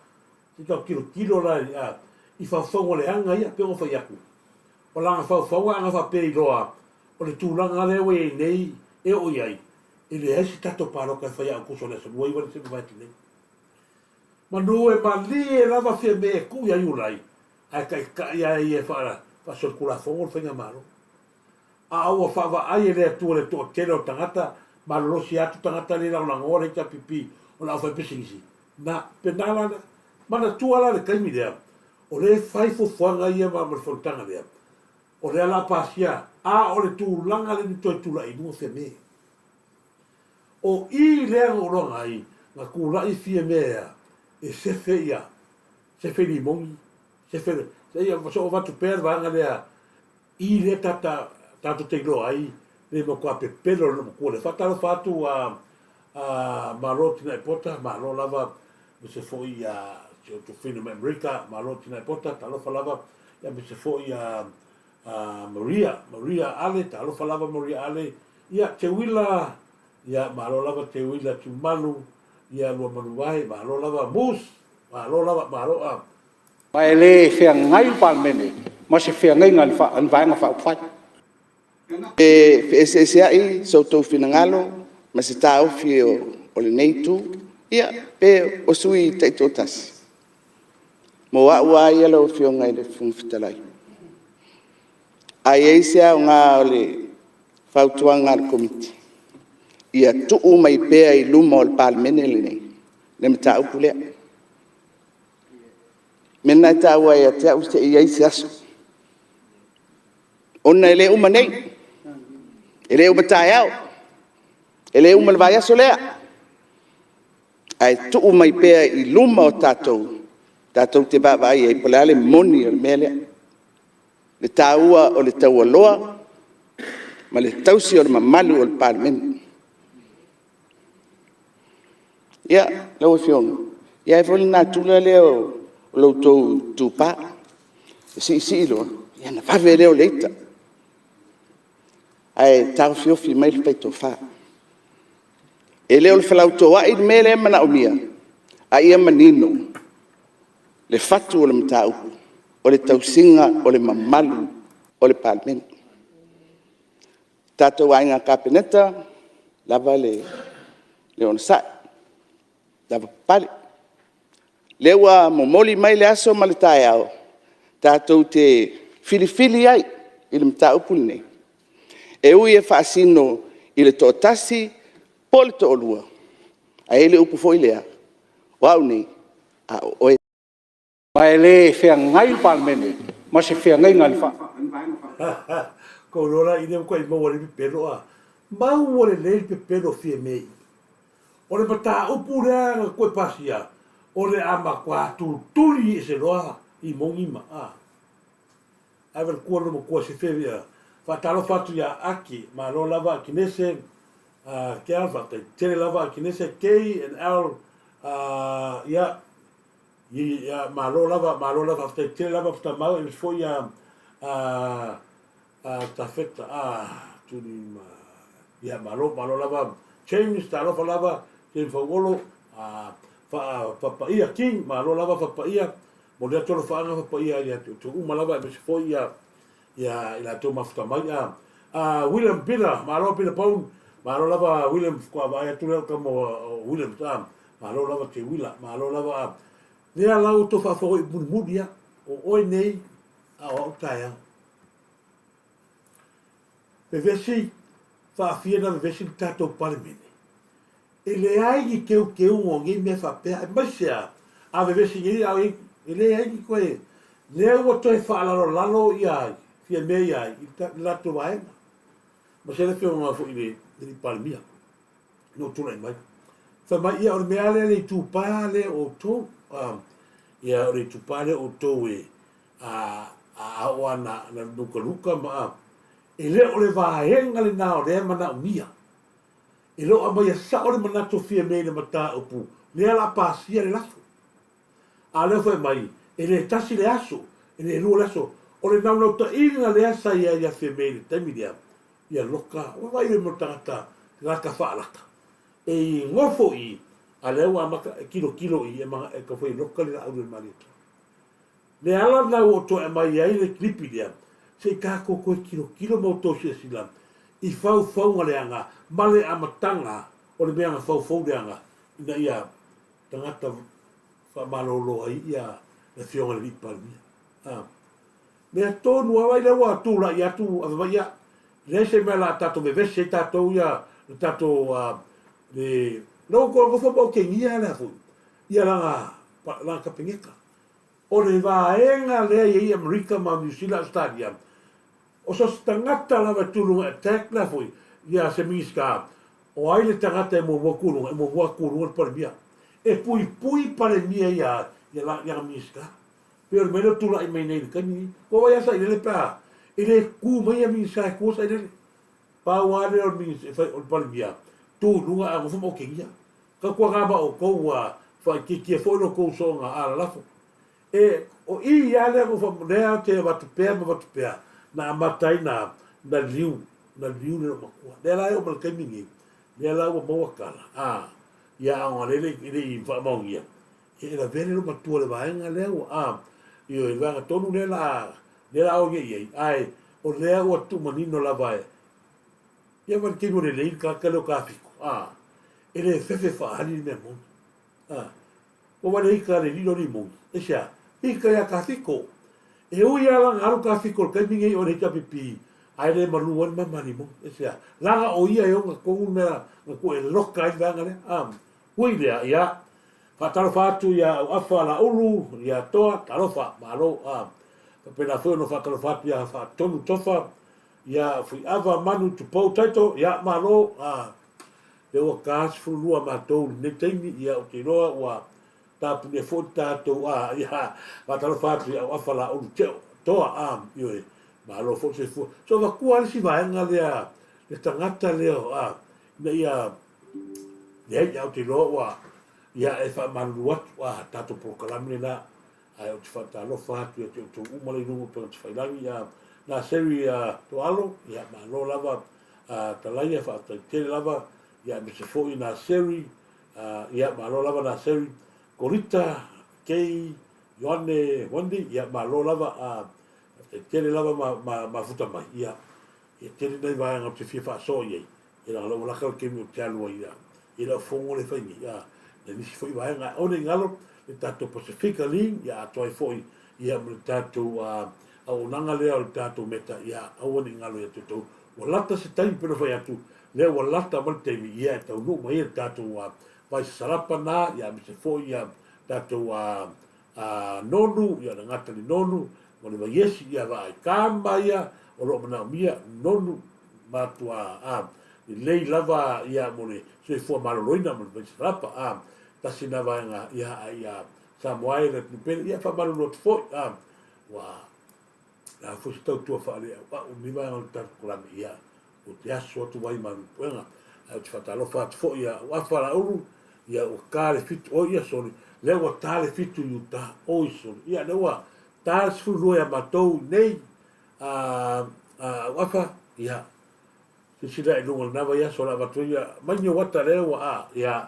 Speaker 1: se i tau tilotilo la i, a, i faufauga leaga ia, pei ona fai atu. O lana faufauga ana faapea i loa, o le tulaga lea ua i ai nei e oo i ai, e leai se tatou palota e fai ia Aokuso i le aso 29 Tesema vae atu nei. Manu e malie lava Fiame e tuu ia Iulai, ae taitai a ia e faasolitulafono le faigamalo. A ua faavaai e le Atua le toatele o tagata, malolosi atu tagata le lagolagoa le HRPP o le aufaipisinisi, na, pena la lea. Manatua la le taimi lea, o lea e fai fuafuaga ia ma le fonotaga lea, o lea la pasia, a o le tulaga lea na toe tulai i luga Fiame. O i lea na ou iloaga ai, na tulai Fiame ea e sefe ia, sefe limoni, sefe, ia soo avatu pea le vaega lea i lea tata tatou te iloa ai le matua pepelo o le matua lea. Faatalofa atu a a Malo Tinai Pota, malo lava aemaise foi ia si ou tufine mai Amerika, malo Tinai Pota, talofa lava, aemaise foi ia a Maria, Maria Ale, talofa lava Maria Ale, ia Teuila, ia malo lava Teuila Tiumalu, ia Luamanuvae, malo lava Moose, malo lava, malo a.
Speaker 11: Ma e le feagai le Palemene ma se feagaiga a ni Vaega Faaupufai.
Speaker 12: Pe feeseeseai so outou finagalo ma se taofi o lenei Itu, ia, pe o sui usufono taitoatasi, mo au lava ia lau Afioga i le Fofoga Fetalai, a i ai se aoga o le fautuaga a le Komiti, ia tuu mai pea i luma o le Palemene lenei le mataupu lea. O le mea lena e taua ai ia te au, se i i ai se aso, ona e le uma nei, e le uma taeao, e le uma i le vaiaso lea, ae tuu mai pea i luma o tatou, tatou te vaavaai i ai po o le a le moni o le mea lea. Le taua o le taualoa ma le tausi o le mamalu o le Palemene. Ia, lau Afioga, e i ai foi le natura lea o lo outou itupa, e siisii loa, ona vave lea o le ita, ae taofiofi mai le faitofa. E le o le felautoai le mea lea e manaomia, a ia manino le fatu o le mataupu, o le tausiga o le mamalu o le Palemene. Le tatou Aiga Kapeneta, lava le onosai, lavapapale. O lea ua momoli mai le aso ma le taeao tatou te filifili ai i le mataupu lenei, e ui e faasino i le toatasi po o le toalua, ae i ai le upu foi lea, o au nei, a o oe.
Speaker 11: Ma e le feagai le Palemene ma se feagaiga a ni Vaega.
Speaker 1: Kou iloa la i lea ua maua lelei pepelo a. Maua lelei le pepelo Fiame i. O le mataupu lea na toe pasia, o le a matua tutuli ese loa i moni ma a. Ae valetua lou matua se fea. Faatalofa atu ia Aki, malo lava Akinese, a Keal, faafetai tele lava Akinese, K and L, a, ia, ia, malo lava, malo lava, faafetai tele lava Putamau, aemaise foi ia, a, a Tafeta, a, Tuli ma, ia, malo, malo lava James, talofa lava James Fauolo, a, faa, faapaia King, malo lava faapaia, Momoli atu alofaaga paia ia te outou uma lava aemaise foi ia ia i latou mafuta mai a a William Peter malo Peter Bone malo lava William faatoa vaai atu lea o tama o Williams a malo lava Teuila malo lava a lea la ua outou faafofoga i mulimuli a o oe nei a o au taeao vevesi faafia na vevesi le tatou Palemene E leai ni teuteuga o nei mea faapea, aemaise a a vevesi nei a e leai ni toe, lea ua toe faalalolalo ia Fiamē ia ai i le latou vaega. Ma se le afioga foi i le alii Palemia na ou tulai mai. Fai mai, ia o le mea lea le itupa lea o outou, ia o le itupa lea o outou e a a oo lava na lukaluka ma a, e le o le vaega lena o lea e manaomia. E le o aumaia sao le manatu o Fiamē i le mataupu lea o le a pasia le lafo. A o lea foi mai, E le tasi le aso, e le lua le aso. O le naunautaiga lea sa i ai ia Fiamē i le taimi lea, ia loka, ua vaai mo le tagata laka faalaka. E gofo i, a lea ua amata e tilotilo i, e e tau fai loka le laau lea o le Malietoa. Le ala lena ua ou toe aumai ai le kilipi lea, se i tatou toe tilotilo ma outou silasila i faufauga leaga ma le amataga o le mea na faufou leaga ina ia tagata faamalolo ai ia le Afioga i le Alii Palemia. A. Mea tonu lava ai lea ua tulai atu ave mai ia, leai se mea o le a tatou vevesi ai tatou ia le tatou le lea ua toe nofo ma otegia lea foi ia lana lana Kapeneta. O le vaega lea e i ai Amerika ma Niu Sila Ausetalia, o so o se tagata lava e tu i luga e attack lea foi ia se Minisita, o ai le tagata e muamua tu i luga, e muamua tu i luga le Palemia. E puipui Palemia ia ia ana Minisita. Pei o le mea lea ua tulai mai nei i le taimi lenei. Ua vaai lava sailele pe a e le tu mai ia Minisita e tua sailele. Pau lava lea o le Minisita o le Palemia, tu i luga ae nofo ma otegia. Tautuana ma outou ua faaitiitia foi lo outou soona alalafo. E, o i lava lea na ou faa, lea ou te avatu pea ma avatu pea, na amata ai na, na liu, na liu le loomatua. Lea la e oo mai le taimi lenei, lea la ua maua tala, a, ia a ona lea e le i faamaonia, ia e lavea le loomatua i le vaega lea ua, a, ioe, le vaega tonu lea la, lea la o nei i ai, ae o lea ua tuumanino lava e, Ia ma le taimi o lelei le tagata lea o Kafiko, a, e le fefe faaali le mea moni. A, ua wale ika le lilo ni moni. E se a, ika ia Kafiko. E ui a langa alu Kafiko le taimi nei o le HRPP, a e le malu ai le mama ni moni. E se a, langa o ia e ona tonu le mea na ku e loka ai le vaega lea. A, ui lea, ia, faatalofa atu ia Auafa Laulu, ia Toa, talofa, malo, a, faapena foi ona faatalofa atu ia Faatonu Tofa, Ia Fuiava Manu Tupou Taito, ia malo, a lea ua ta 12 matou i lenei taimi, ia ou te iloa ua tapunia foi le tatou, a ia faatalofa atu i Auafa Laulu Teo Toa, a ioe, malo foi le soifua. So avatua lava le isi vaega lea, le tagata lea, a ina ia leai, ae ou te iloa ua ia e faamalulu atu, a tatou polokalame lena. Ae ou te faatalofa atu ia te outou uma la i luga o upega tafailagi, ia Naseri Toalo, ia malo lava Talaia, faafetai tele lava, ia aemaise foi Naseri, ia malo lava Naseri, Korita, Kei, Ioane, Wendy, ia malo lava, faafetai tele lava ma, ma mafuta mai, ia, ia tele nai vaega ou te fia faasoa i ai, Ia leaga ua laka le taimi ou te alu ai i lau fono lea e fai nei, a, na nisi foi vaega. Aua ne i galo le tatou Pasifika League, ia atoa ai foi ia ma le tatou auaunaga lea o le tatou Meta, ia aua ne i galo ia te outou. Ua lata se taimi pei ona fai atu, lea ua lata mai le taimi ia e taunuu mai ai le tatou vai sasalapa na, ia aemaise foi ia tatou a nonu, ia le gata i le nonu ma le vaiesi, ia vaai kama ia o lo o manaomia nonu matua a lelei lava ia mo le soifua maloloina ma le vaisalapa a tasi na vaega ia a ia Samoa e le atunuu pele ia faamalolo atu foi a ua la foi se tautua faaleauau ni vaega o le tatou kalame ia Ou te aso atu ai ma Lupuega, ae ou te faatalofa atu foi ia Auafa Laulu, ia ua ta le fitu, oi ia sole, lea ua ta le fitu i uta, oi sole, ia lea ua ta le 12 ia matou i nei, a, a Auafa, ia, silasila i luga o lena vaiaso o le a avatu ai ia, mai Niuata lea ua, a, ia,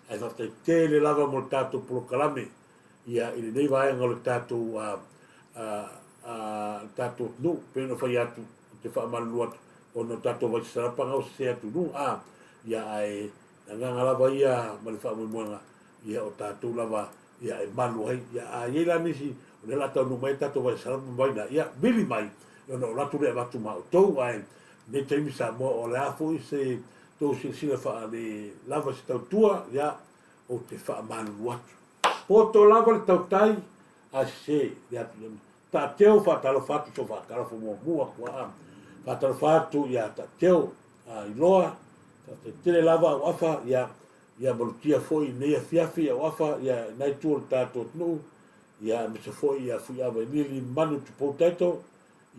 Speaker 1: ae faafetai tele lava mo le tatou polokalame, ia, i lenei vaega o le tatou, a, a, a, le tatou atunuu, pei ona fai atu, Ou te faamalulu atu ona o tatou vaisasarapa na ua sese atu i luga, a, ia, ae agaga lava ia ma le faamoemoega, ia, o tatou lava, ia, e malu ai. Ia, a i ai la nisi o lea o le a taunuu mai ai tatou vaisasarapa ma vaina, ia, vili mai, ona o latou lea e avatu ma outou, ae lenei taimi Samoa, o le a foi se tou silasila faale lava se tautua, ia, ou te faamalulu atu. Poto lava le tautai, ae sese le atu i Taateo faatalofa atu so faatalofa muamua atu aa faatalofa atu ia Taateo a Iloa faafetai tele lava Auafa ia ia malutia foi nei afiafi Auafa ia nai tu o le tatou atunuu ia aemaise foi ia Fuiava Lili Manu Tupou Taito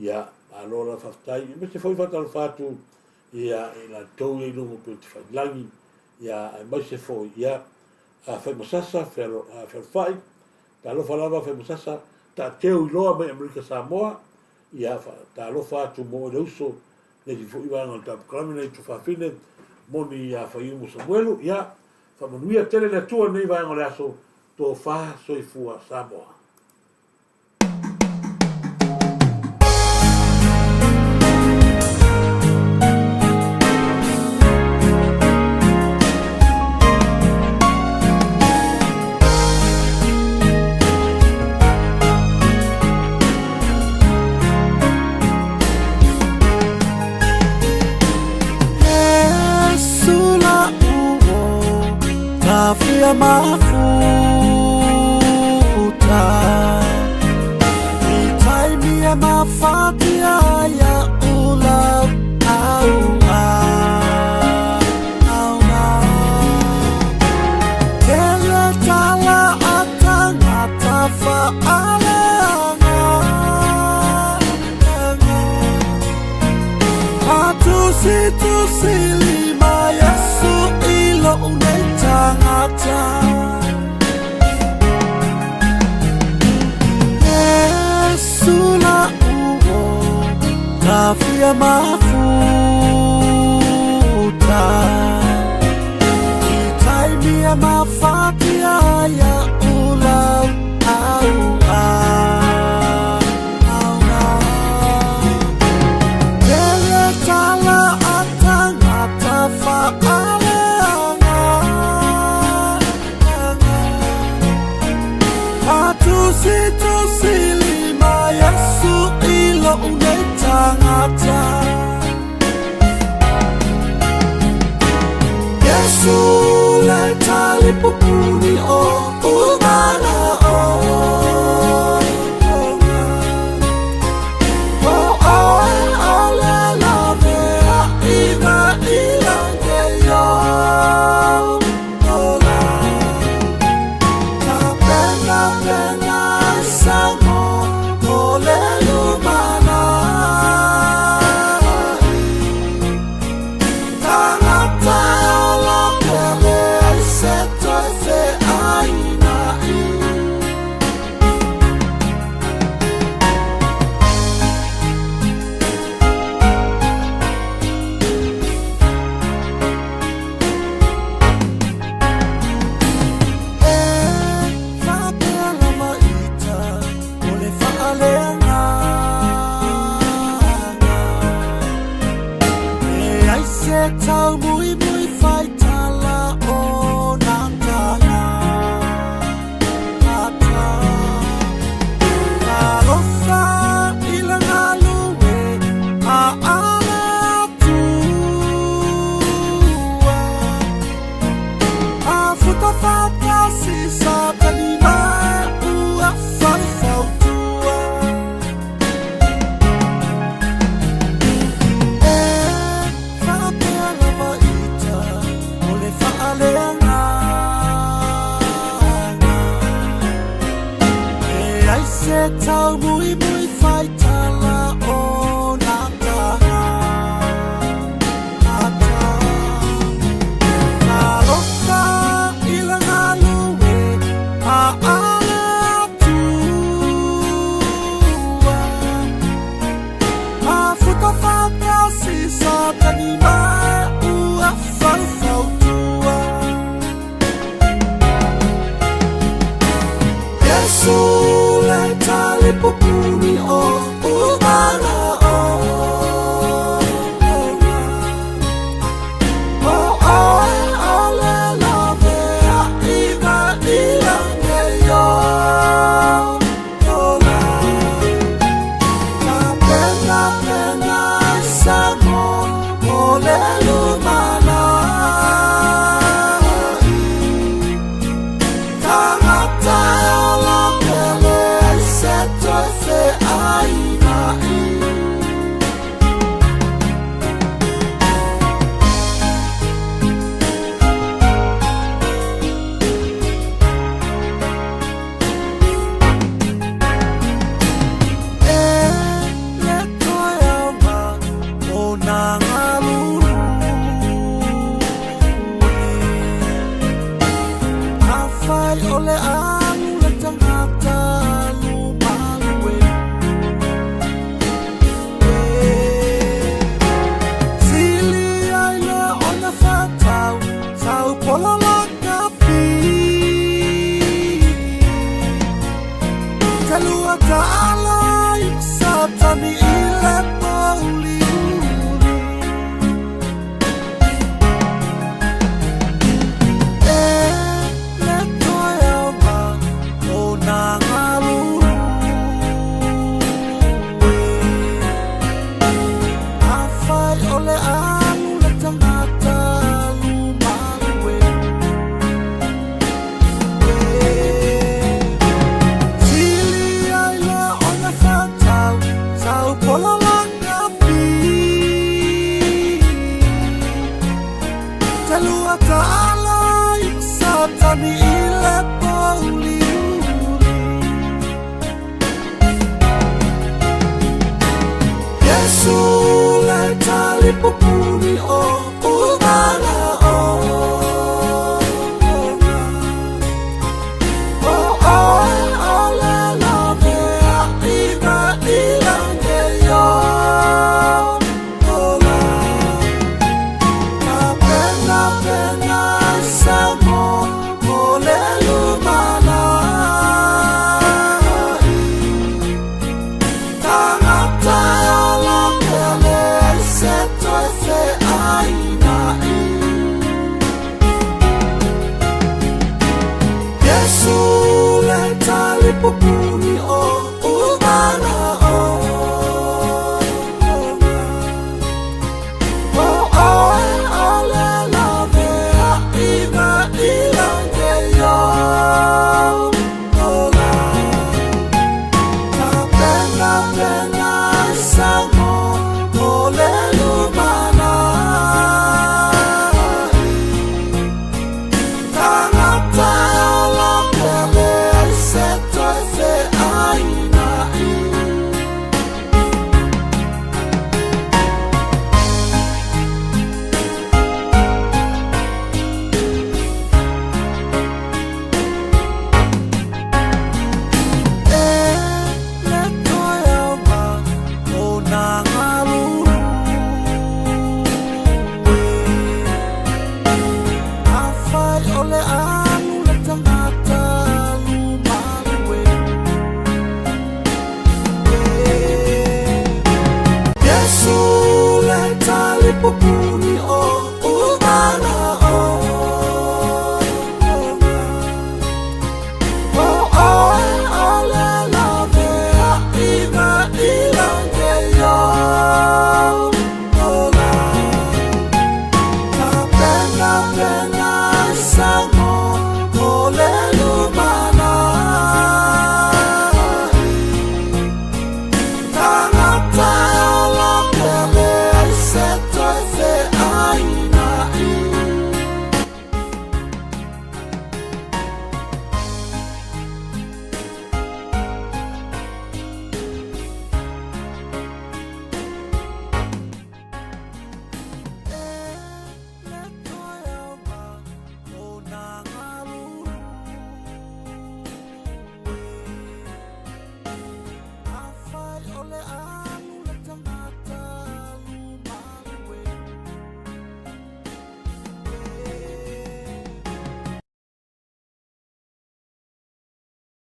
Speaker 1: ia malo la faafetai aemaise foi faatalofa atu ia i latou ia i luga o Pei Tafailagi ia aemaise foi ia Faimasasa Fealofai Talofa lava Faimasasa. Taateu Iloa mai Amerika Samoa, ia, faatalofa atu mo oe le uso, le isi foi vaega o le tapukalame nai Tufafine, Moni ia Faiumu Samuelu, ia, faamanuia tele le Atua i lenei vaega o le aso, tofa soifua Samoa.